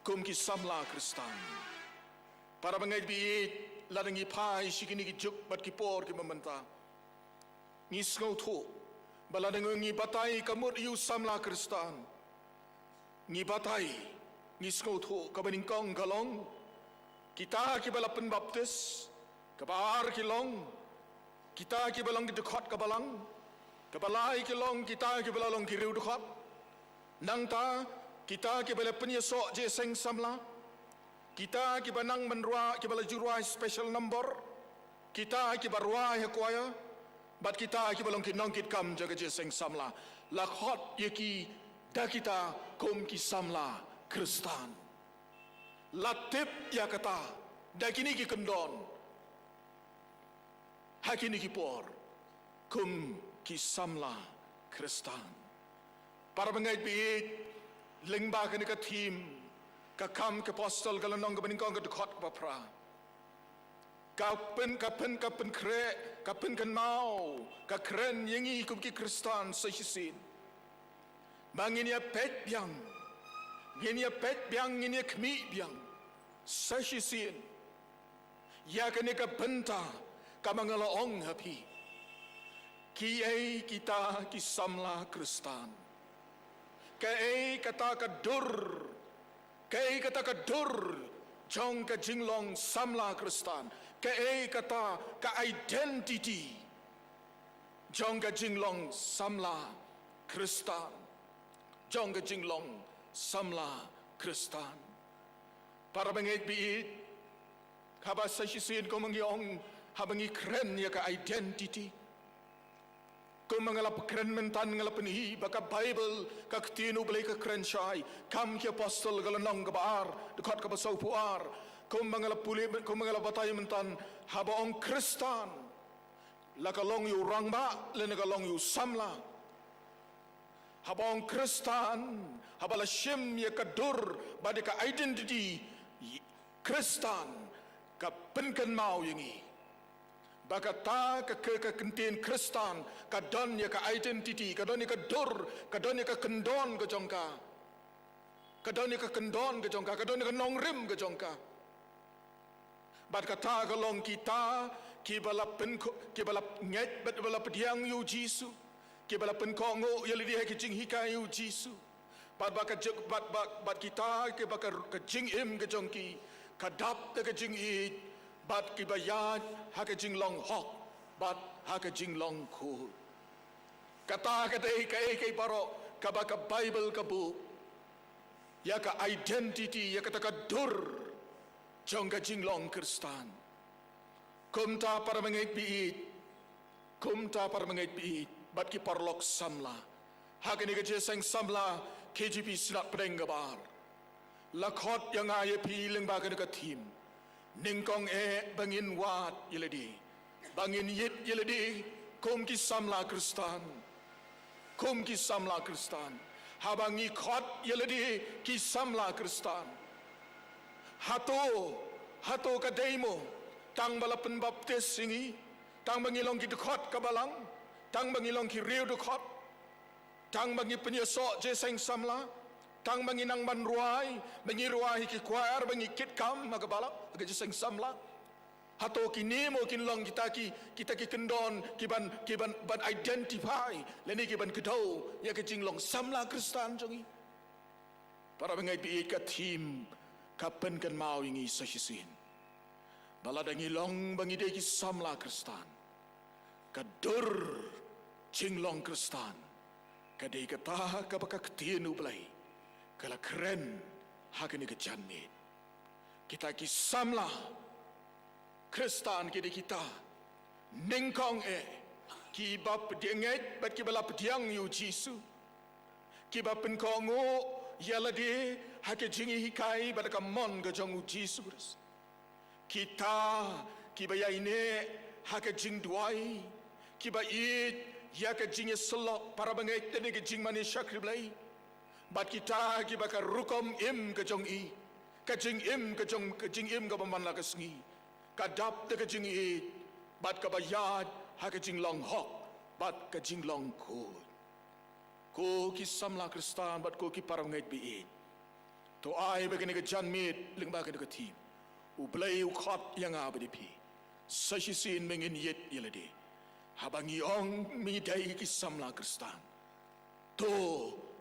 kum ki samla Khristan? Para bangeit ba ïeit, lada ngi phai sha kine ki juk bad ki por kiba mynta, ngi sngewthuh Ba lada ngi batai ka mut ïa u samla Khristan, ngi batai, ngi sngewthuh kaba nyngkong ka long kita kiba la pynbaptis, kaba ar ki long kita kiba long ki dkhot ka Balang, kaba lai ki long kita kiba la long ki riewdkhot. Nangta kita kiba la pynïasoh jingïaseng samla, kita kiba nang ban rwai, kiba la ju rwai special number, kita kiba rwai ha choir, bad kita kiba long ki nongkitkam jong ka jingïaseng samla, la khot ïa ki da kita kum ki samla Khristan. La tip ïa kata da kine ki kyndon ha kine ki por kum ki samla Khristan. Para bangeit baieit, lyngba kane ka theme, ka Kam ki Apostol ka lynnong kaba nyngkong ka dkhot kaba phra, ka pyn, ka pyn, ka pynkhreh, ka pynkynmaw, ka kren ïa ngi kum ki Khristan sa shisien ba ngin ïa peit biang, ngin ïa peit biang, ngin ïa khmih biang sa shisien ïa kane ka bynta kaba nga la ong ha phi. Kiei kita ki samla Khristan? Kaei kata ka dur, kaei kata ka dur jong ka jinglong samla Khristan? Kaei kata ka identity jong ka jinglong samla Khristan, jong ka jinglong samla Khristan? Para bangeit baieit, haba sa shisien kumba ngi ong, haba ngi kren ïa ka identity, kumba nga la pynkren mynta, nga la pyni ba ka Baibl, ka Ktien U Blei ka kren shai, Kam ki Apostol ka lynnong kaba ar, dkhot kaba sawphew ar, kumba nga la pule, kumba nga la batai mynta, haba ong Khristan, la ka long ïa u rangbah lane ka long ïa u samla. Haba ong Khristan, haba la shim ïa ka dur bad ïa ka identity Khristan, ka pynkynmaw ïa ngi ba kata ka, ka, ka kyntien Khristan ka don ïa ka identity, ka don ïa ka dur, ka don ïa ka kyndon ka jong ka, ka don ïa ka kyndon ka jong ka, ka don ïa ka nongrim ka jong ka. Bad kata ka long kita kiba la pynkho-, kiba la ngeit bad ba la pdiang ïa u Jisu, kiba la pynkohnguh ïa lade ha ki jinghikai ïa u Jisu. Bad ba ka jing-, bad, bad, bad kita kiba ka, ka jingim ka jong ki ka dap da ka jingïeit, bad kiba ïaid ha ka jinglong hok bad ha ka jinglong khuid. Kata ka dei kaei kaei baroh kaba ka Baibl ka buh ïa ka identity, ïa kata ka dur jong ka jinglong Khristan. Kumta para bangeit baieit, kumta para bangeit baieit bad ki paralok samla ha kane ka jingïaseng samla K J B Synod Pdeng kaba ar, la khot ïa nga ïa phi lyngba kane ka theme, nyngkong eh ba ngin wad ïa lade, ba ngin ïit ïa lade kum ki samla Khristan. Kum ki samla Khristan, haba ngi khot ïa lade ki samla Khristan, hato, hato ka dei mo tang ba la pynbaptis ïa ngi, tang ba ngi long ki dkhot ka Balang, tang ba ngi long ki riewdkhot, tang ba ngi pynïasoh jingïaseng samla, tang ba ngi nang ban rwai, ba ngi rwai ha ki choir, ba ngi kitkam ha ka Balang, ha ka jingïaseng samla? Hato kine mo kin long kita ki, kita ki kyndon kiban, kiban, ban identify lane kiban kdew ïa ka jinglong samla Khristan jong ngi? Para bangeit baieit, ka theme ka pynkynmaw ïa ngi sa shisien ba lada ngi long ba ngi dei ki samla Khristan, ka dur jinglong Khristan ka dei kata kaba ka Ktien U Blei ka la kren ha kane ka janmiet. Kita ki samla Khristan ki dei kita, nyngkong eh, kiba pdiang, ngeit bad kiba la pdiang ïa u Jisu, kiba pynkohnguh ïa lade ha ka jingïahikai bad ka mon ka jong u Jisu Khrist. Kita kiba ïaineh ha ka jingduwai, kiba ïeit ïa ka jingïasyllok para bangeit lane ka jingmane shakri Blei. Bad kita kiba ka rukom im ka jong i, ka jingim ka jong, ka jingim kaba man la ka sngi, ka dap da ka jingïeit bad kaba ïaid ha ka jinglong hok bad ka jinglong khuid. Ko ki samla Khristan bad ko ki para bangeit baieit, to ai ba kane ka janmiet lyngba kane ka theme U Blei u khot ïa nga bad ïa phi sa shisien ba ngin ïit ïa lade Haba ngi ong ngi dei ki samla Khristan, to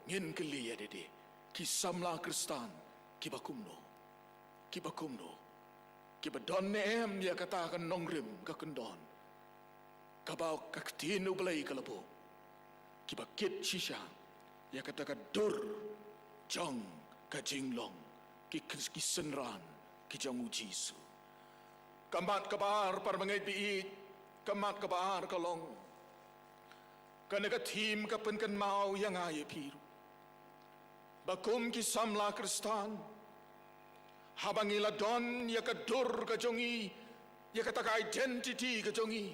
ngin kylli ïa lade, ki samla Khristan kiba kumno? Kiba kumno? Kiba don ne em ïa kata ka nongrim ka kyndon kaba ka ktien U Blei ka la buh, kiba kit shisha ïa kata ka dur jong ka jinglong ki, ki synran ki jong U Jisu? Ka mat kaba ar, para bangeit ba ïeit, ka mat kaba ar ka long, kane ka thim ka pynkynmaw ïa nga ïa phi ruh ba kum ki samla Khristan, haba ngi la don ïa ka dur ka jong ngi, ïa kata ka identity ka jong ngi,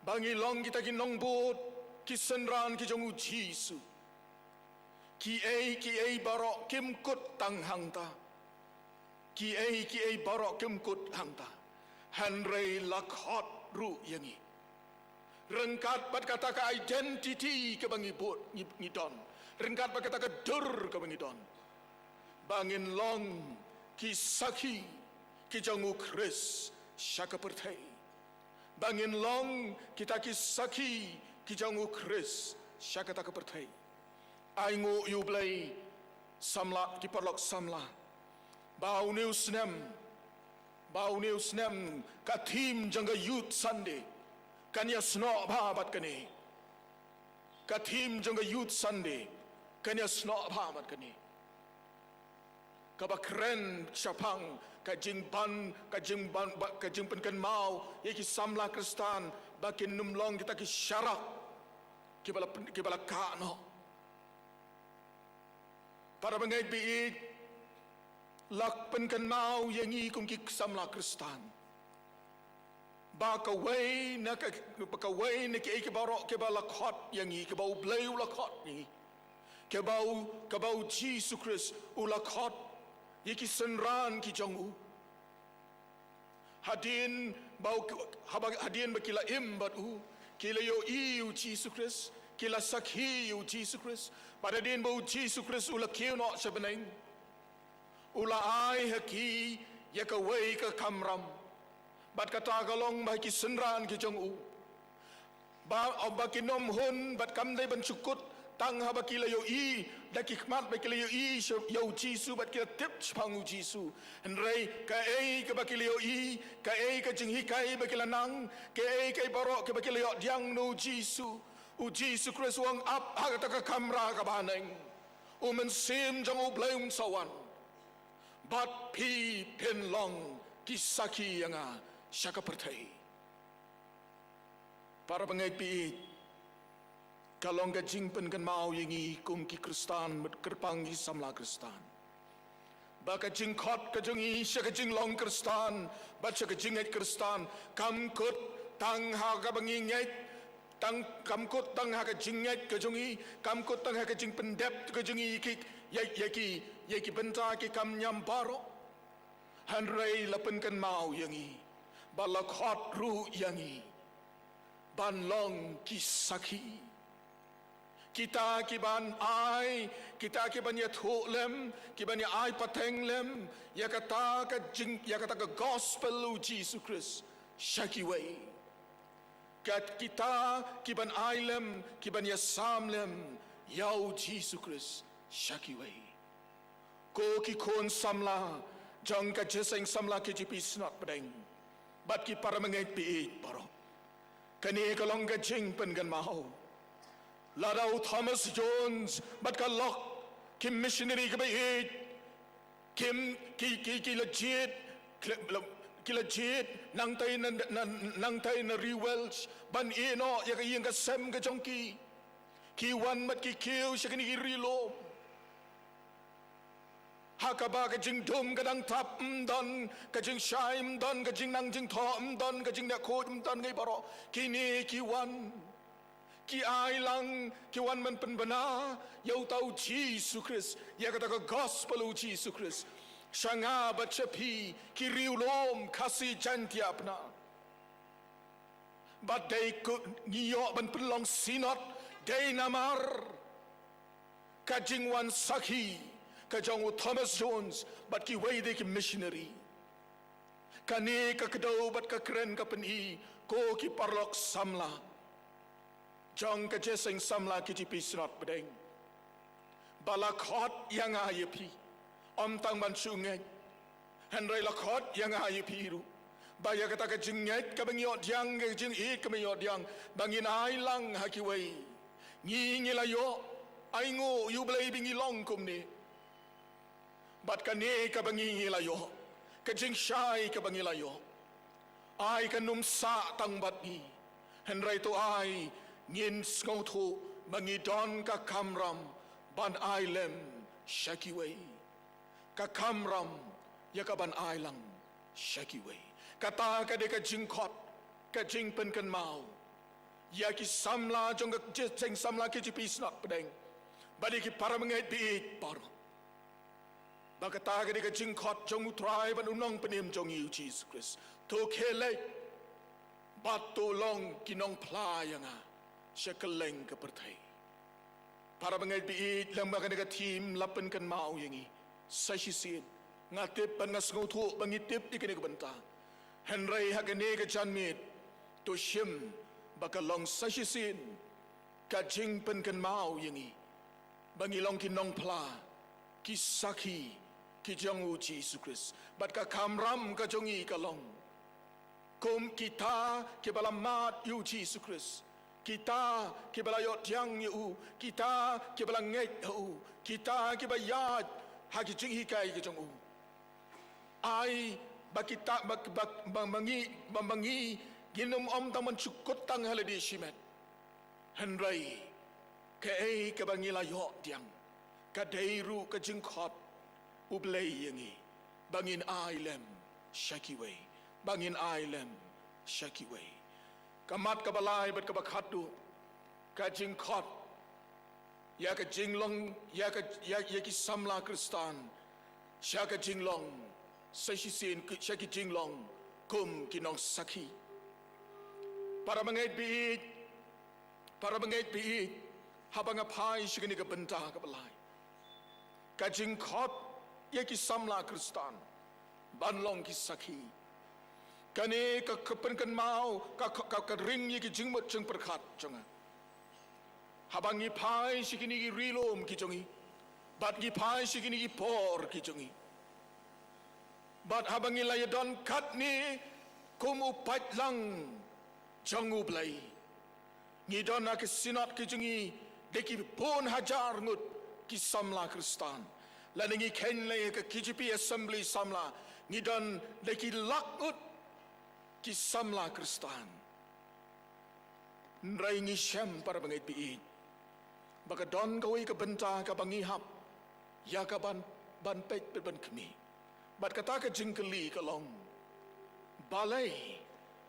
ba ngi long kita ki nongbud, ki synran ki jong U Jisu, kiei kiei baroh kim kut tang hangta. Kiei kiei baroh kim kut hangta. Hynrei la khot ruh ïa ngi, ryngkat bad kata ka identity kaba ngi bud, ngi, ngi don, ryngkat bad kata ka dur kaba ngi don, ba ngin long ki sakhi ki jong U Khrist sha ka pyrthei. Ba ngin long kita ki sakhi ki jong U Khrist sha kata ka pyrthei. Ai nguh ïa U Blei, samla, ki paralok samla, ba une u snem, ba une u snem ka thim jong ka Youth Sunday kan ïasnoh bha bad kane. Ka thim jong ka Youth Sunday kan ïasnoh bha bad kane, kaba kren shaphang ka jingban, ka jingban, ba, ka jingpynkynmaw ïa ki samla Khristan ba kin ym long kita ki sharak kiba la pyn-, kiba la kah noh. Para bangeit ba ïeit, la pynkynmaw ïa ngi kum ki samla Khristan ba kawei na ka, ba kawei na kiei kiei baroh kiba la khot ïa ngi, kiba U Blei u la khot ïa ngi, kiba u, kiba U Jisu Khrist u la khot ïa ki synran ki jong u. Hadien ba u, haba, hadien ba ki la im bad u, ki la ïohi ïa U Jisu Khrist, ki la sakhi ïa U Jisu Khrist, bad hadien ba U Jisu Khrist u la kiew noh sha bneng, u la ai ha ki ïa kawei ka kamram, bad kata ka long ba ki synran ki jong u, ba, ba kin ym hun bad kam dei ban shu kut tang haba ki la ïohi da ki khmat, ba ki la ïohi sha, ïa U Jisu bad ki la tip shaphang U Jisu. Hynrei kaei kaba ki la ïohi, kaei ka jinghikai ba ki la nang, kaei kaei baroh kaba ki la ïoh pdiang na U Jisu, U Jisu Khrist u ong, ap ha kata ka kamra kaba ha bneng, U Mynsiem jong U Blei un sa wan, bad phi phin long ki sakhi ïa nga sha ka pyrthei. Para bangeit ba ïeit, ka long ka jingpynkynmaw ïa ngi kum ki Khristan, bad kyrpang ki samla Khristan, ba ka jingkhot ka jong ngi sha ka jinglong Khristan bad sha ka jingngeit Khristan kam kut tang ha kaba ngi ngeit, tang, kam kut tang ha ka jingngeit ka jong ngi, kam kut tang ha ka jingpyndep ka jong ngi ïa ki, ïa, ïa ki, ïa ki bynta ki kam niam baroh. Hynrei la pynkynmaw ïa ngi ba la khot ruh ïa ngi ban long ki sakhi. Kita ki ban ai, kita ki ban ïathuh lem, ki ban ïa ai pateng lem ïa kata ka jing, ïa kata ka gospel U Jisu Khrist sha kiwei. Kat kita ki ban ai lem, ki ban ïasam lem ïa U Jisu Khrist sha kiwei. Ko ki khun samla jong ka jingïaseng samla K J P Synod Pdeng bad ki para bangeit ba ïeit baroh, kane ka long ka jingpynkynmaw. Lada u Thomas Jones bad ka lok ki missionary kiba ïeit kim, ki, ki, ki la jied, ki la, ki la jied nangtai na, na, nangtai na Ri Welsh ban ïehnoh ïa ka ïing ka sem ka jong ki, ki wan bad ki kiew sha kine ki ri lum, ha kaba ka jingdum ka dang tap, ym don ka jingshai, ym don ka jingnang jingthoh, ym don ka jingneh khuid, ym don kaei baroh. Kine ki wan, ki ai lang, ki wan ban pynbna ïa uta U Jisu Khrist, ïa kata ka gospel U Jisu Khrist sha nga bad sha phi, ki ri lum Khasi Jaiñtia Pnar. Bad dei ko ngi ïoh ban pynlong synod dei namar ka jingwan sakhi ka jong u Thomas Jones bad kiwei de ki missionary. Kane ka kdew bad ka kren ka pyni, ko ki paralok samla jong ka jingïaseng samla KJP Synod Pdeng, ba la khot ïa nga ïa phi, ym tang ban shu ngeit, hynrei la khot ïa nga ïa phi ruh, ba ïa kata ka jingngeit kaba ngi ïoh pdiang, ka jingïeit kaba ngi ïoh pdiang, ba ngin ai lang ha kiwei. Ngi, ngi la ïoh, ai nguh ïa U Blei ba ngi long kumne. Bad kane kaba ngi, ngi la ïoh, ka jingshai kaba ngi la ïoh, ai kan ym sah tang bad ngi, hynrei to ai ngin sngewthuh ba ngi don ka kamram ban ai lem sha kiwei. Ka kamram ïa ka ban ai lang sha kiwei. Kata ka dei ka jingkhot, ka jingpynkynmaw ïa ki samla jong ka jingïaseng samla KJP Synod Pdeng, bad ïa ki parabangeit baieit baroh, ba kata ka dei ka jingkhot jong U Trai bad U Nongpynim jong ngi U Jisu Khrist. To khie leit bad to long ki nongphla ïa nga sha kylleng ka pyrthei. Parabangeit baieit, lem bad kane ka theme la pynkynmaw ïa ngi sa shisien. Nga tip bad nga sngewthuh ba ngi tip ïa kane ka bynta. Hynrei ha kane ka janmiet, to shim ba ka long sa shisien ka jingpynkynmaw ïa ngi ba ngi long ki nongphla, ki sakhi ki jong U Jisu Khrist. Bad ka kamram ka jong ngi ka long kum kita kiba la mad ïa U Jisu Khrist, kita kiba la ïoh pdiang ïa U, kita kiba la ngeit ha U, kita kiba ïaid ha ki jinghikai ki jong U. Ai ba kita, ba, ba, ba, ba ngi, ba, ba ngi, ngin ym, ym tang ban shu kut tang ha lade shimet, hynrei kaei kaba ngi la ïoh pdiang ka dei ruh ka jingkhot U Blei ïa ngi ba ngin ai lem sha kiwei, ba ngin ai lem sha kiwei. Ka mat kaba lai bad kaba khatduh, ka jingkhot ïa ka jinglong, ïa ka, ïa, ïa ki samla Khristan sha ka jinglong sa shisien, ki, sha ki jinglong kum ki nongsakhi. Parabangeit baieit, parabangeit baieit, haba nga phai sha kane ka bynta kaba lai, ka jingkhot ïa ki samla Khristan ban long ki sakhi, kane ka, ka pynkynmaw, ka, ka, ka, ka ring ïa ki jingmut jingpyrkhat jong nga. Haba ngi phai sha kine ki ri lum ki jong ngi, bad ngi phai sha kine ki por ki jong ngi, bad haba ngi la ïadon katne kum u paidlang jong U Blei, ngi don ha ki synod ki jong ngi da ki bun hajar ngut ki samla Khristan. Lada ngi kheiñ lei ha ka KJP Assembly samla, ngi don da ki lak ngut ki samla Khristan. Hynrei ngi shem, parabangeit baieit, ba ka don kawei ka bynta kaba ngi hap ïa ka ban, ban peit bad ban khmih. Bad kata ka jingkylli ka long, balei,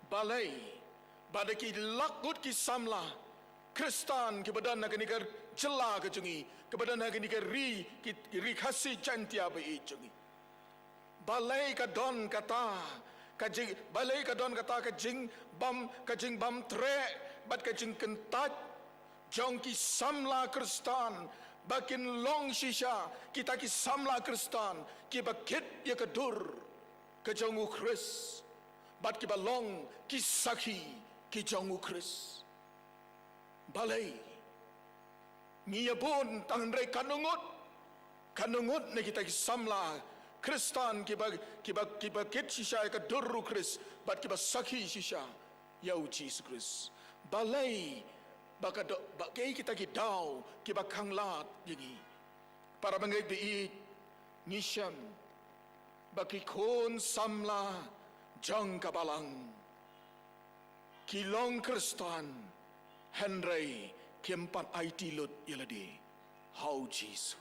balei ba da ki lak ngut ki samla Khristan kiba don ha kane ka jylla ka jong ngi, kiba don ha kane ka ri, ki, ki ri Khasi Jaiñtia baieit jong ngi, balei ka don kata ka jing, balei ka don kata ka jingbym, ka jingbymtreh bad ka jingkyntait jong ki samla Khristan ba kin long shisha kita ki samla Khristan kiba kit ïa ka dur ka jong U Khrist, bad kiba long ki sakhi ki jong U Khrist? Balei? Ngi ïa bun tang, hynrei katno ngut, katno ngut na kita ki samla Khristan kiba, kiba, kiba kit shisha ïa ka dur U Khrist bad kiba sakhi shisha ïa U Jisu Khrist? Balei ba ka do, ba kaei kita ki daw kiba khanglad ïa ngi? Parabangeit baieit, ngi shem ba ki khun samla jong ka balang ki long Khristan, hynrei kim pat aiti lut ïa lade ha U Jisu.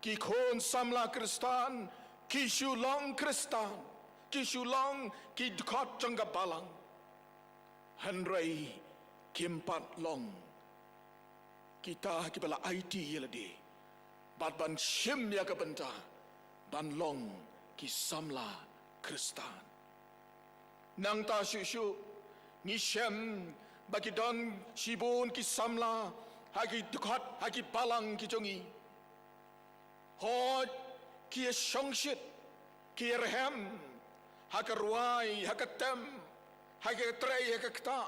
Ki khun samla Khristan ki shu long Khristan, ki shu long ki dkhot jong ka balang, hynrei kim pat long kita kiba la aiti ïa lade bad ban shim ïa ka bynta ban long ki samla Khristan. Nangta shuh shuh ngi shem ba ki don shibun ki samla ha ki dkhot, ha ki balang ki jong ngi. Hooid, ki ïa shongshit, ki ïa rhem, ha ka rwai, ha ka tem, ha ka trei, ha ka ktah,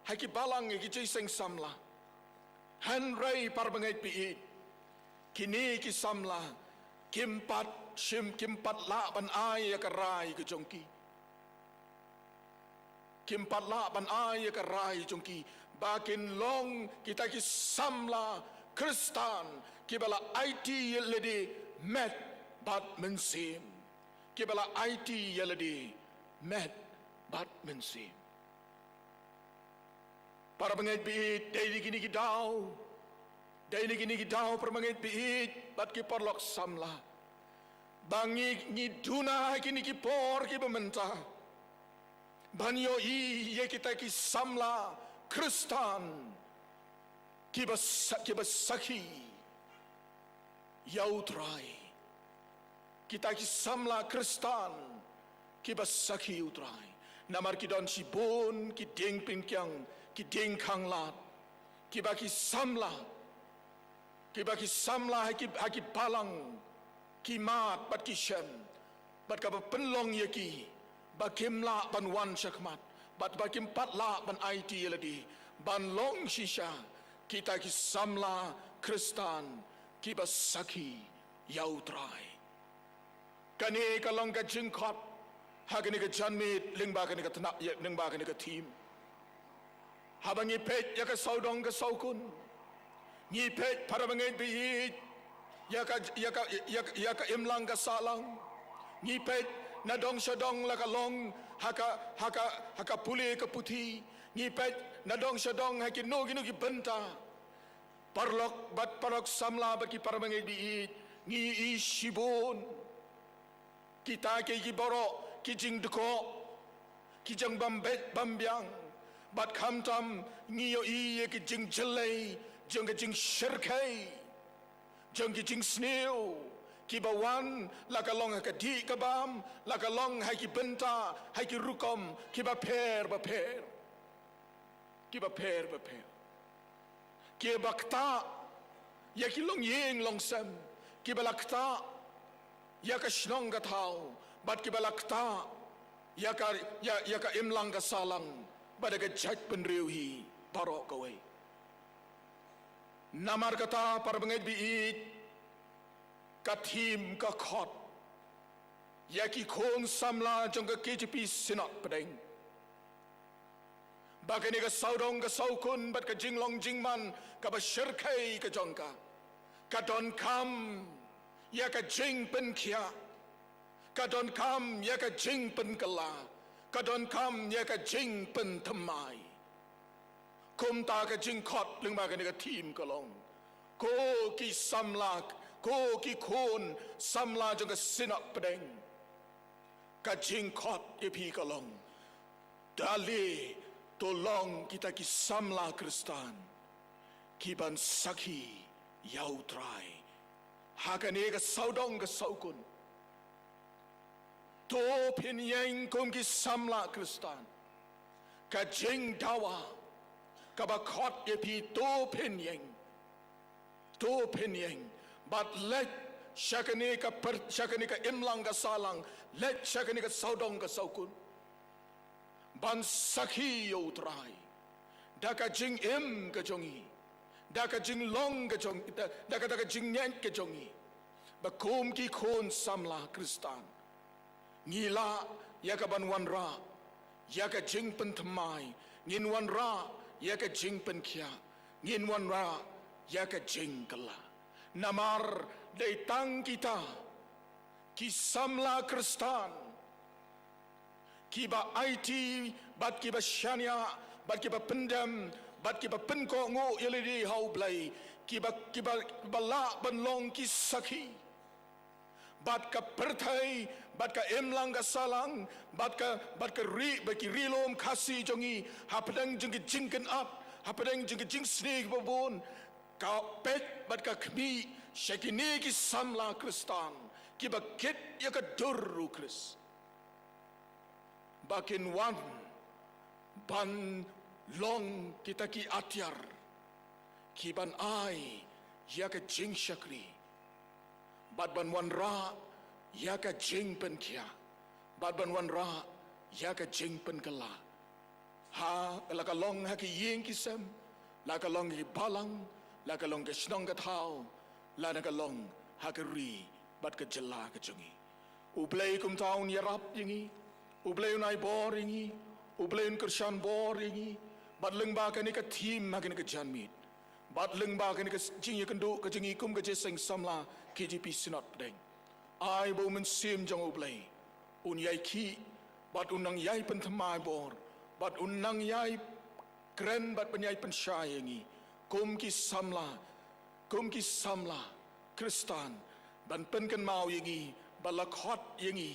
ha ki balang, ha ki jingïaseng samla. Hynrei para bangeit baieit, kine ki samla kim pat shym, kim pat lah ban ai ïa ka rai ka jong ki. Kim pat lah ban ai ïa ka rai jong ki ba kin long kita ki samla Khristan kiba la aiti ïa lade met bad mynsiem. Kiba la aiti ïa lade met bad mynsiem. Para bangeit baieit, dei na kine ki daw, dei na kine ki daw para bangeit baieit bad ki paralok samla, ba ngi, ngi duna ha kine ki por kiba mynta ban ïohi ïa kita ki samla Khristan kiba sa-, kiba sakhi ïa U Trai. Kita ki samla Khristan kiba sakhi ïa U Trai. Namar ki don shibun ki dieng pynkiang, ki dieng khanglad, kiba ki samla, kiba ki samla ha ki, ha ki balang, ki mad bad ki shem, bad kaba pynlong ïa ki ba kim lah ban wan shakhmat, bad ba kim pat lah ban aiti ïa lade ban long shisha kita ki samla Khristan kiba sakhi ïa U Trai. Kane ka long ka jingkhot ha kane ka janmiet lyngba kane ka tnat, ïa, lyngba kane ka thim. Haba ngi peit ïa ka sawdong ka sawkun, ngi peit para bangeit baieit ïa ka, ïa ka, ïa ka, ïa ka imlang ka sahlang. Ngi peit na dong sha dong, la ka long ha ka, ha ka, ha ka pule ka puthi. Ngi peit na dong sha dong ha kino kino ki bynta. Paralok bad paralok samla bad ki para bangeit baieit, ngi ïohi shibun kita ki, ki baroh ki jingdkoh, ki jingbym beit bym biang, bad khamtam ngi ïohi ïa ki jingjyllei jong ki jingshyrkhei, jong ki jingsniew kiba wan, la ka long ha ka dih ka bam, la ka long ha ki bynta, ha ki rukom kiba pher bapher, kiba pher bapher. Kiba ktah ïa ki longïing longsem, kiba la ktah ïa ka shnong ka thaw, bad kiba la ktah ïa ka, ïa, ïa ka imlang ka sahlang, bad ïa ka jaitbynriew hi baroh kawei. Namar kata para bangeit baieit, ka thim ka khot ïa ki khun samla jong ka K J P Synod Pdeng ba kane ka sawdong ka sawkun bad ka jinglong jingman kaba shyrkhei ka jong ka, ka donkam ïa ka jingpynkhiah, ka donkam ïa ka jingpynkylla, ka donkam ïa ka jingpynthymmai. Kumta ka jingkhot lyngba kane ka thim ka long, ko ki samla, ko ki khun samla jong ka Synod Pdeng, ka jingkhot ïa phi ka long, to leh, to long kita ki samla Khristan kiban sakhi ïa U Trai ha kane ka sawdong ka sawkun. To phin ïeng kum ki samla Khristan. Ka jingdawa kaba khot ïa phi, to phin ïeng, to phin ïeng bad leit sha kane ka per-, sha kane ka imlang ka sahlang, leit sha kane ka sawdong ka sawkun ban sakhi ïa U Trai da ka jingim ka jong ngi, da ka jinglong ka jong, da, da ka, da ka jingngeit ka jong ngi. Ba kum ki khun samla Khristan, ngi lah ïa ka ban wanrah ïa ka jingpynthymmai, ngin wanrah ïa ka jingpynkhiah, ngin wanrah ïa ka jingkylla. Namar dei tang kita ki samla Khristan kiba aiti, bad kiba shaniah, bad kiba pyndem, bad kiba pynkohnguh ïa lade ha U Blei, kiba, kiba, kiba lah ban long ki sakhi. Bad ka pyrthei, bad ka imlang ka sahlang, bad ka, bad ka ri, bad ki ri lum Khasi jong ngi, hapdeng jong ki jingkynad, hapdeng jong ki jingsniew kiba bun, ka peit bad ka khmih sha kine ki samla Khristan kiba kit ïa ka dur U Khrist, ba kin wan ban long kita ki atiar kiban ai ïa ka jingshakri, bad ban wanrah ïa ka jingpynkhiah, bad ban wanrah ïa ka jingpynkylla, ha la ka long ha ki ïing ki sem, la ka long ki balang, la ka long ka shnong ka thaw, la na ka long ha ka ri bad ka jylla ka jong ngi. U Blei kumta un ïarap ïa ngi, U Blei un ai bor ïa ngi, U Blei un kyrshan bor ïa ngi, bad lyngba kane ka theme ha kane ka janmiet, bad lyngba kane ka jingïakynduh ka jong ngi kum ka Jingïaseng Samla K J P Synod Pdeng, ai ba U Mynsiem jong U Blei un ïai khih, bad un nang ïai pynthymmai bor, bad un nang ïai kren bad ban ïai pynshai ïa ngi kum ki samla, kum ki samla Khristan, ban pynkynmaw ïa ngi, ban la khot ïa ngi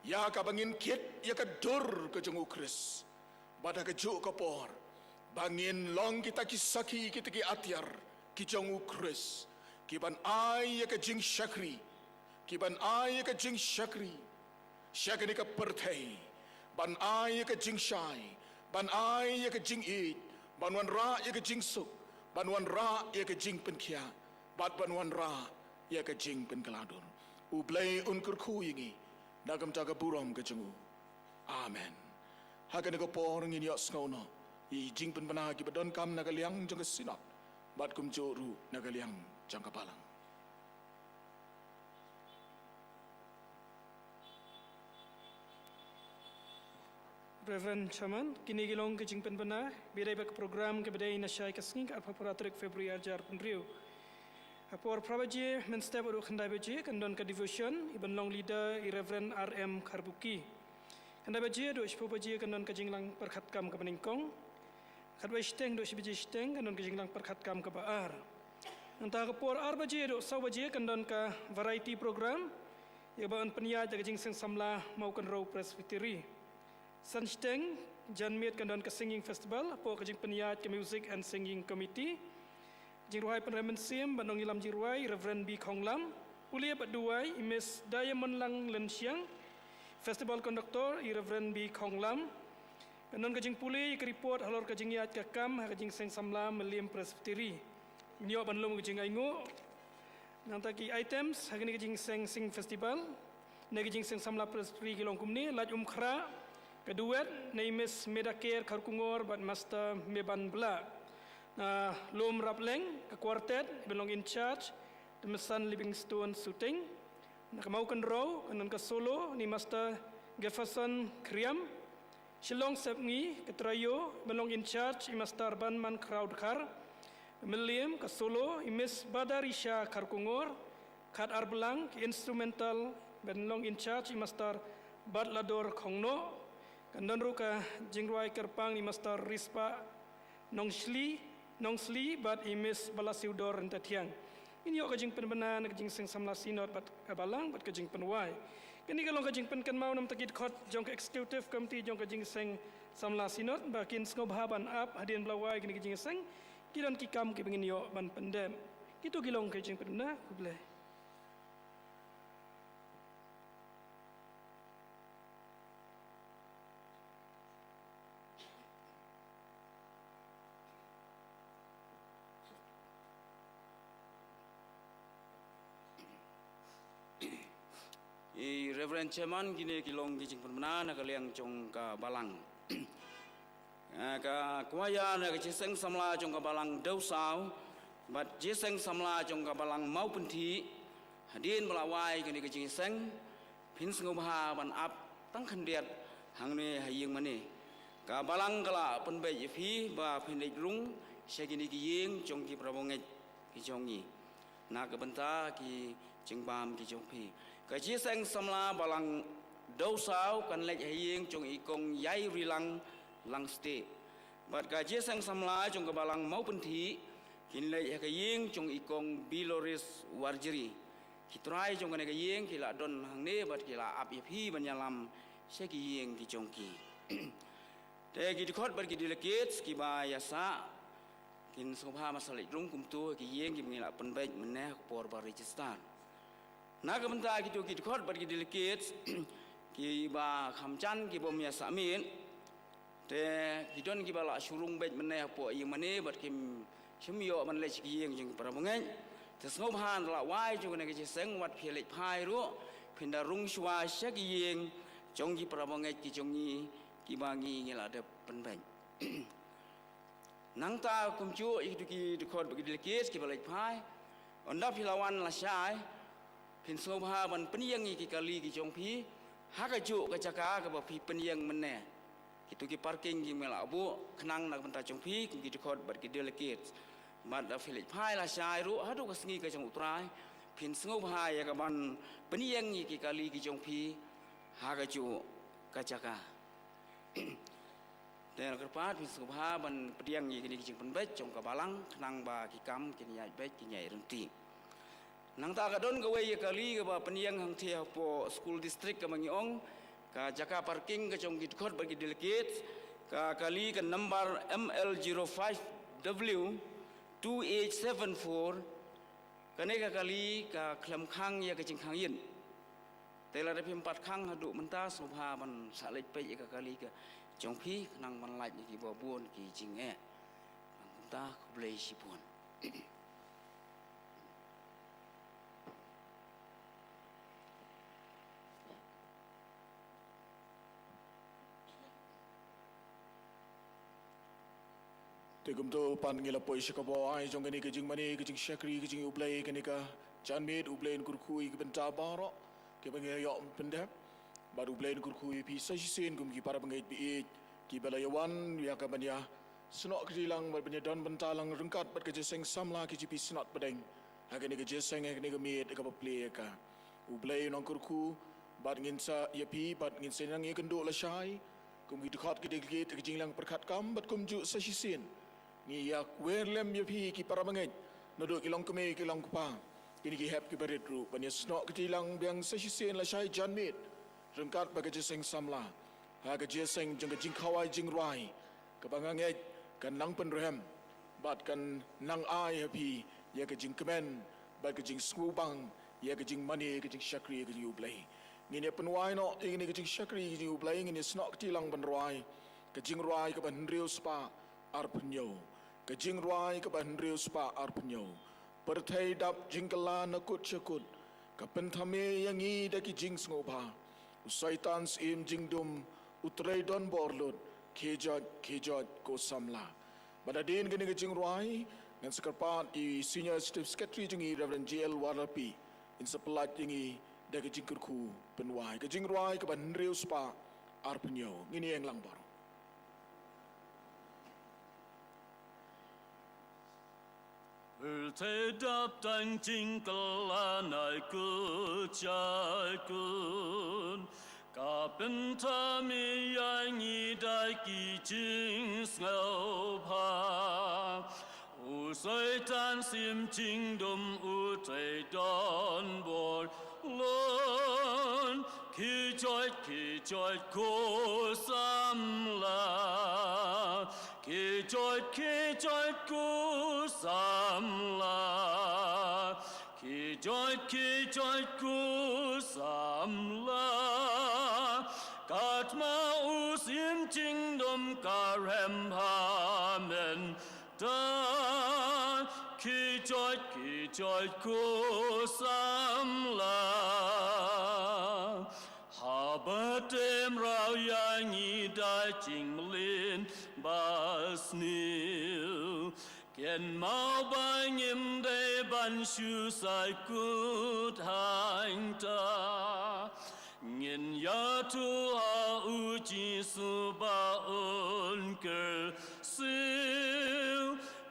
ïa kaba ngin kit ïa ka dur ka jong U Khrist, bad ha kajuh ka por ba ngin long kita ki sakhi, kita ki atiar ki jong U Khrist, ki ban ai ïa ka jingshakri, ki ban ai ïa ka jingshakri sha kane ka pyrthei, ban ai ïa ka jingshai, ban ai ïa ka jingïeit, ban wanrah ïa ka jingsuk, ban wanrah ïa ka jingpynkhiah, bad ban wanrah ïa ka jingpynkylla dur. U Blei un kyrkhu ïa ngi na ka bynta ka burom ka jong U. Amen. Ha kane ka por ngin ïohsngew noh ïa ki jingpynbna kiba donkam na ka liang jong ka Synod, bad kumjuh ruh na ka liang jong ka Balang. Reverend Chairman, kine ki long ki jingpynbna ba ïadei bad ka program kaba dei na shai ka sngi, ka arphew phra tarik February arhajar arphew hynriew. Ha por phra baje mynstep haduh khyndai baje kan don ka devotion, i ban long leader i Reverend R M Kharbuki. Khyndai baje haduh shiphew baje kan don ka jingïalang pyrkhat kam kaba nyngkong. Khatwei shiteng haduh shi baje shiteng kan don ka jingïalang pyrkhat kam kaba ar. Nangta ha ka por ar baje haduh saw baje kan don ka variety program, ïa kaba yn pynïaid da ka Jingïaseng Samla Mawkynrew Presbytery. San shiteng janmiet kan don ka singing festival hapoh ka jingpynïaid ka Music and Singing Committee. Jingrwai pynrem mynsiem bad nongïalam jingrwai i Reverend B Khonglam. Pule bad duwai i Miss Diamond Lang Lynshiang. Festival conductor i Reverend B Khonglam. Kan don ka jingpule ïa ka report halor ka jingïaid ka kam ha ka Jingïaseng Samla Mylliem Presbytery. Ngin ïoh ban lum ka jingainguh. Nangta ki items ha kane ka Jingïaseng Singing Festival na ka Jingïaseng Samla Presbytery ki long kumne: Lait Umkhrah, ka duet na i Miss Medaker Kharkongor bad Master Meban Blah. Na Lum Rapleng, ka quartet, i ban long in charge da Mister Livingstone Suting. Na ka Mawkynrew kan don ka solo na i Master Jefferson Khriam. Shillong Sepngi, ka trio, i ban long in charge i Master Banman Khraw Dkhar. Mylliem, ka solo i Miss Badarisha Kharkongor. Khat Arblang, ka instrumental, i ban long in charge i Master Batlador Khongnoh. Kan don ruh ka jingrwai kyrpang i Master Rispah Nongsli, Nongsli bad i Miss Balasiewdor Ryntathiang. Ngin ïoh ka jingpynbna na ka Jingïaseng Samla Synod bad ka Balang bad ka jingpynwai. Kane ka long ka jingpynkynmaw na ka bynta ki dkhot jong ka Executive Committee jong ka Jingïaseng Samla Synod ba kin sngewbha ban ap hadien ba la wai kane ka jingïaseng, ki don ki kam kiba ngin ïoh ban pyndep. Kito ki long ka jingpynbna. Khublei. I Reverend Chairman, kine ki long ki jingpynbna na ka liang jong ka Balang. Ah, ka choir na ka Jingïaseng Samla jong ka Balang Dewsaw bad Jingïaseng Samla jong ka Balang Mawpynthiah, hadien ba la wai kane ka jingïaseng, phin sngewbha ban ap tang khyndiat hangne ha ïing mane. Ka Balang ka la pynbeit ïa phi ba phin leit rung sha kine ki ïing jong ki para bangeit ki jong ngi na ka bynta ki jingbam ki jong phi. Ka Jingïaseng Samla Balang Dewsaw kan leit ha ïing jong i Kong Ïairilang Langstieh. Bad ka Jingïaseng Samla jong ka Balang Mawpynthiah kin leit ha ka ïing jong i Kong Biloris Warjri. Ki trai jong kane ka ïing ki la don hangne bad ki la ap ïa phi ban ïalam sha ki ïing ki jong ki. Te ki dkhot bad ki delegates kiba ïasah kin sngewbha ban sa leit rung kumto ha ki ïing kiba ngi la pynbeit mynne ha ka por ba register. Na ka bynta kito ki dkhot bad ki delegates kiba kham jan ki bym ïasah miet, te ki don kiba la shu rung beit mynne hapoh ïing mane bad kim shym ïoh ban leit sha ki ïing jong ki para bangeit. Te sngewbha, la wai jong kane ka jingïaseng, wat phi leit phai ruh, phin da rung shuwa sha ki ïing jong ki para bangeit ki jong ngi, kiba ngi ngi la dep pynbeit. Nangta kumjuh ïa kito ki dkhot bad ki delegates kiba leit phai. Ynda phi la wan lashai, phin sngewbha ban pynïeng ïa ki kali ki jong phi ha kajuh ka jaka kaba phi pynïeng mynne. Kito ki parking ki me la buh khnang na ka bynta jong phi kum ki dkhot bad ki delegates. Bad da phi leit phai lashai ruh haduh ka sngi ka jong U Trai, phin sngewbha ïa ka ban pynïeng ïa ki kali ki jong phi ha kajuh ka jaka. Te nga kyrpad phin sngewbha ban pdiang ïa kine ki jingpynbeit jong ka balang khnang ba ki kam kin ïaid beit kin ïaid ryntih. Nangta ka don kawei ïa ka kali kaba pynïeng hangtei hapoh School District kaba ngi ong, ka jaka parking ka jong ki dkhot bad ki delegates, ka kali ka number M L zero five W two eight seven four. Kane ka kali ka khlem khang ïa ka jingkhang ïit. Te lada phim pat khang haduh mynta sngewbha ban sa leit peit ïa ka kali ka jong phi khnang ban lait ïa kiba bun ki jingeh. Nangta khublei shibun. Te kumto pat ngi la poi sha kaba ai jong kane ka jingmane ka jingshakri ka jingïa U Blei kane ka janmiet. U Blei un kyrkhu ïa ki bynta baroh kiba ngi la ïoh pyndep. Bad U Blei un kyrkhu ïa phi sa shisien kum ki para bangeit ba ïeit kiba la ïa wan ïa ka ban ïa snoh kti lang bad ban ïa don bynta lang ryngkat bad ka jingïaseng samla ki jingpynsngew pdeng ha kane ka jingïaseng ha kane ka miet kaba plie ïa ka. U Blei un ong kyrkhu bad ngin sa ïa phi bad ngin sa nang ïakynduh lashai kum ki dkhot ki dkhot ka jingïalang pyrkhat kam bad kumjuh sa shisien ngi ïa wer lem ïa phi ki para bangeit naduh ki longkmie ki longkpa, kine ki hep ki barit ruh ban ïa snoh kti lang biang sa shisien lashai janmiet ryngkat bad ka jingïaseng samla ha ka jingïaseng jong ka jingkhawai jingrwai kaba nga ngeit kan nang pynrhem bad kan nang ai ha phi ïa ka jingkmen bad ka jingsngewbang ïa ka jingmane ka jingshakri ka jong U Blei. Ngin ïa pynwai noh ïa kane ka jingshakri ka jong U Blei, ngin ïa snoh kti lang ban rwai ka jingrwai kaba hynriew spah arphew hynñiew. Ka jingrwai kaba hynriew spah arphew hynñiew. Pyrthei dap jingkylla na kut sha kut, ka pynthame ïa ngi da ki jingsngewbha. U Soitan Syiem jingdum, u trei donbor lut, khie joit khie joit ko samla. Bad hadien kane ka jingrwai ngan sa kyrpad ïa i Senior Executive Secretary jong ngi Reverend J L Warlapi in sa pynlait ïa ngi da ka jingkyrkhu pynwai ka jingrwai kaba hynriew spah arphew hynñiew. Ngin ïeng lang baroh. Pyrthei dap tang jingkylla na kut sha kut, ka pynthame ïa ngi da ki jingsngewbha. U Soitan Syiem jingdum, u trei donbor lut, khie joit khie joit ko samla. Khie joit khie joit ko samla. Khie joit khie joit ko samla. Katba u Syiem jingdum ka rem ha mynta. Khie joit khie joit ko samla. Haba tymmen rah ïa ngi da jingmlien ba sniew, kynmaw ba ngim dei ban shu sa kut hangta. Ngin ïathuh ha u Jisu ba un kyrsiew.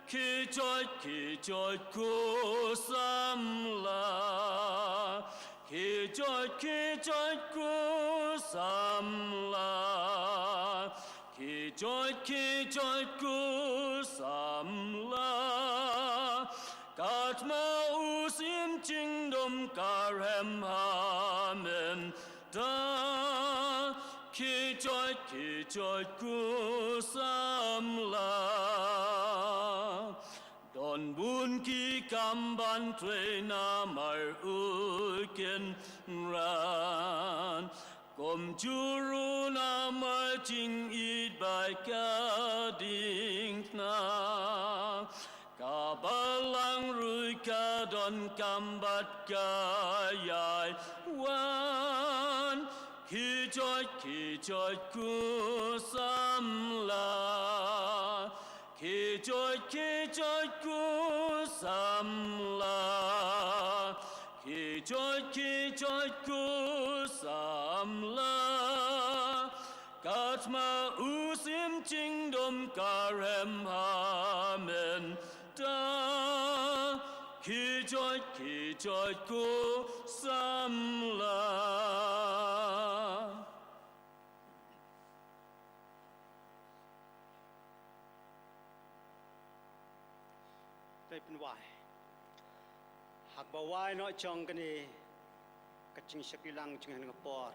Khie joit khie joit ko samla. Khie joit khie joit ko samla. Khie joit khie joit ko samla. Katba u Syiem jingdum ka rem ha mynta. Khie joit khie joit ko samla. Don bun ki kam ban trei namar u Kynrad. Kumjuh ruh namar jingïeit bad ka diengphna. Ka balang ruh ka donkam bad ka ïai wan. Khie joit Ki joit ku samla, ki joit, ki joit ku samla, ki joit, ki joit ku samla. Katma u sim jingdum ka rem ha mynta, ki joit, ki joit ku samla. Te pynwai. Haba wai noh jong kane ka jingshakri lang jong ngi ha kane ka por,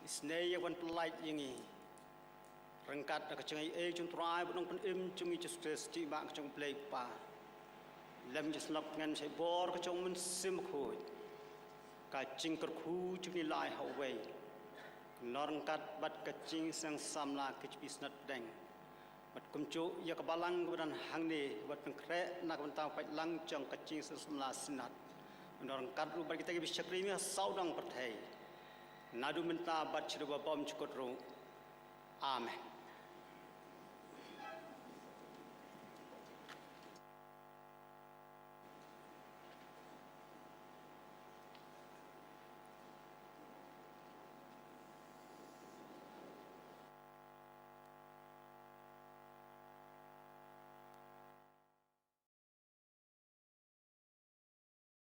isynei ïa ka ban pyllait ïa ngi ryngkat ka jingaiei jong u Trai bad u Nongpynim jong ngi Jisu Khrist, Jingïalam ka jong U Blei Kpa, lem jingïasyllok tngen shaibor ka jong U Mynsiem Bakhuid, ka jingkyrkhu jong ngi lai ha uwei, kynnoh ryngkat bad ka jingseng samla ki jingpynsngiat pdeng. Bad kumjuh ïa ka balang kaba don hangne, bad pynkhreh na ka bynta u paidlang jong ka jingseng samla Synod, kynnoh ryngkat ruh bad kita kiba shakri ha sawdong pyrthei, naduh mynta bad shaduh ba bymjukut ruh. Amen.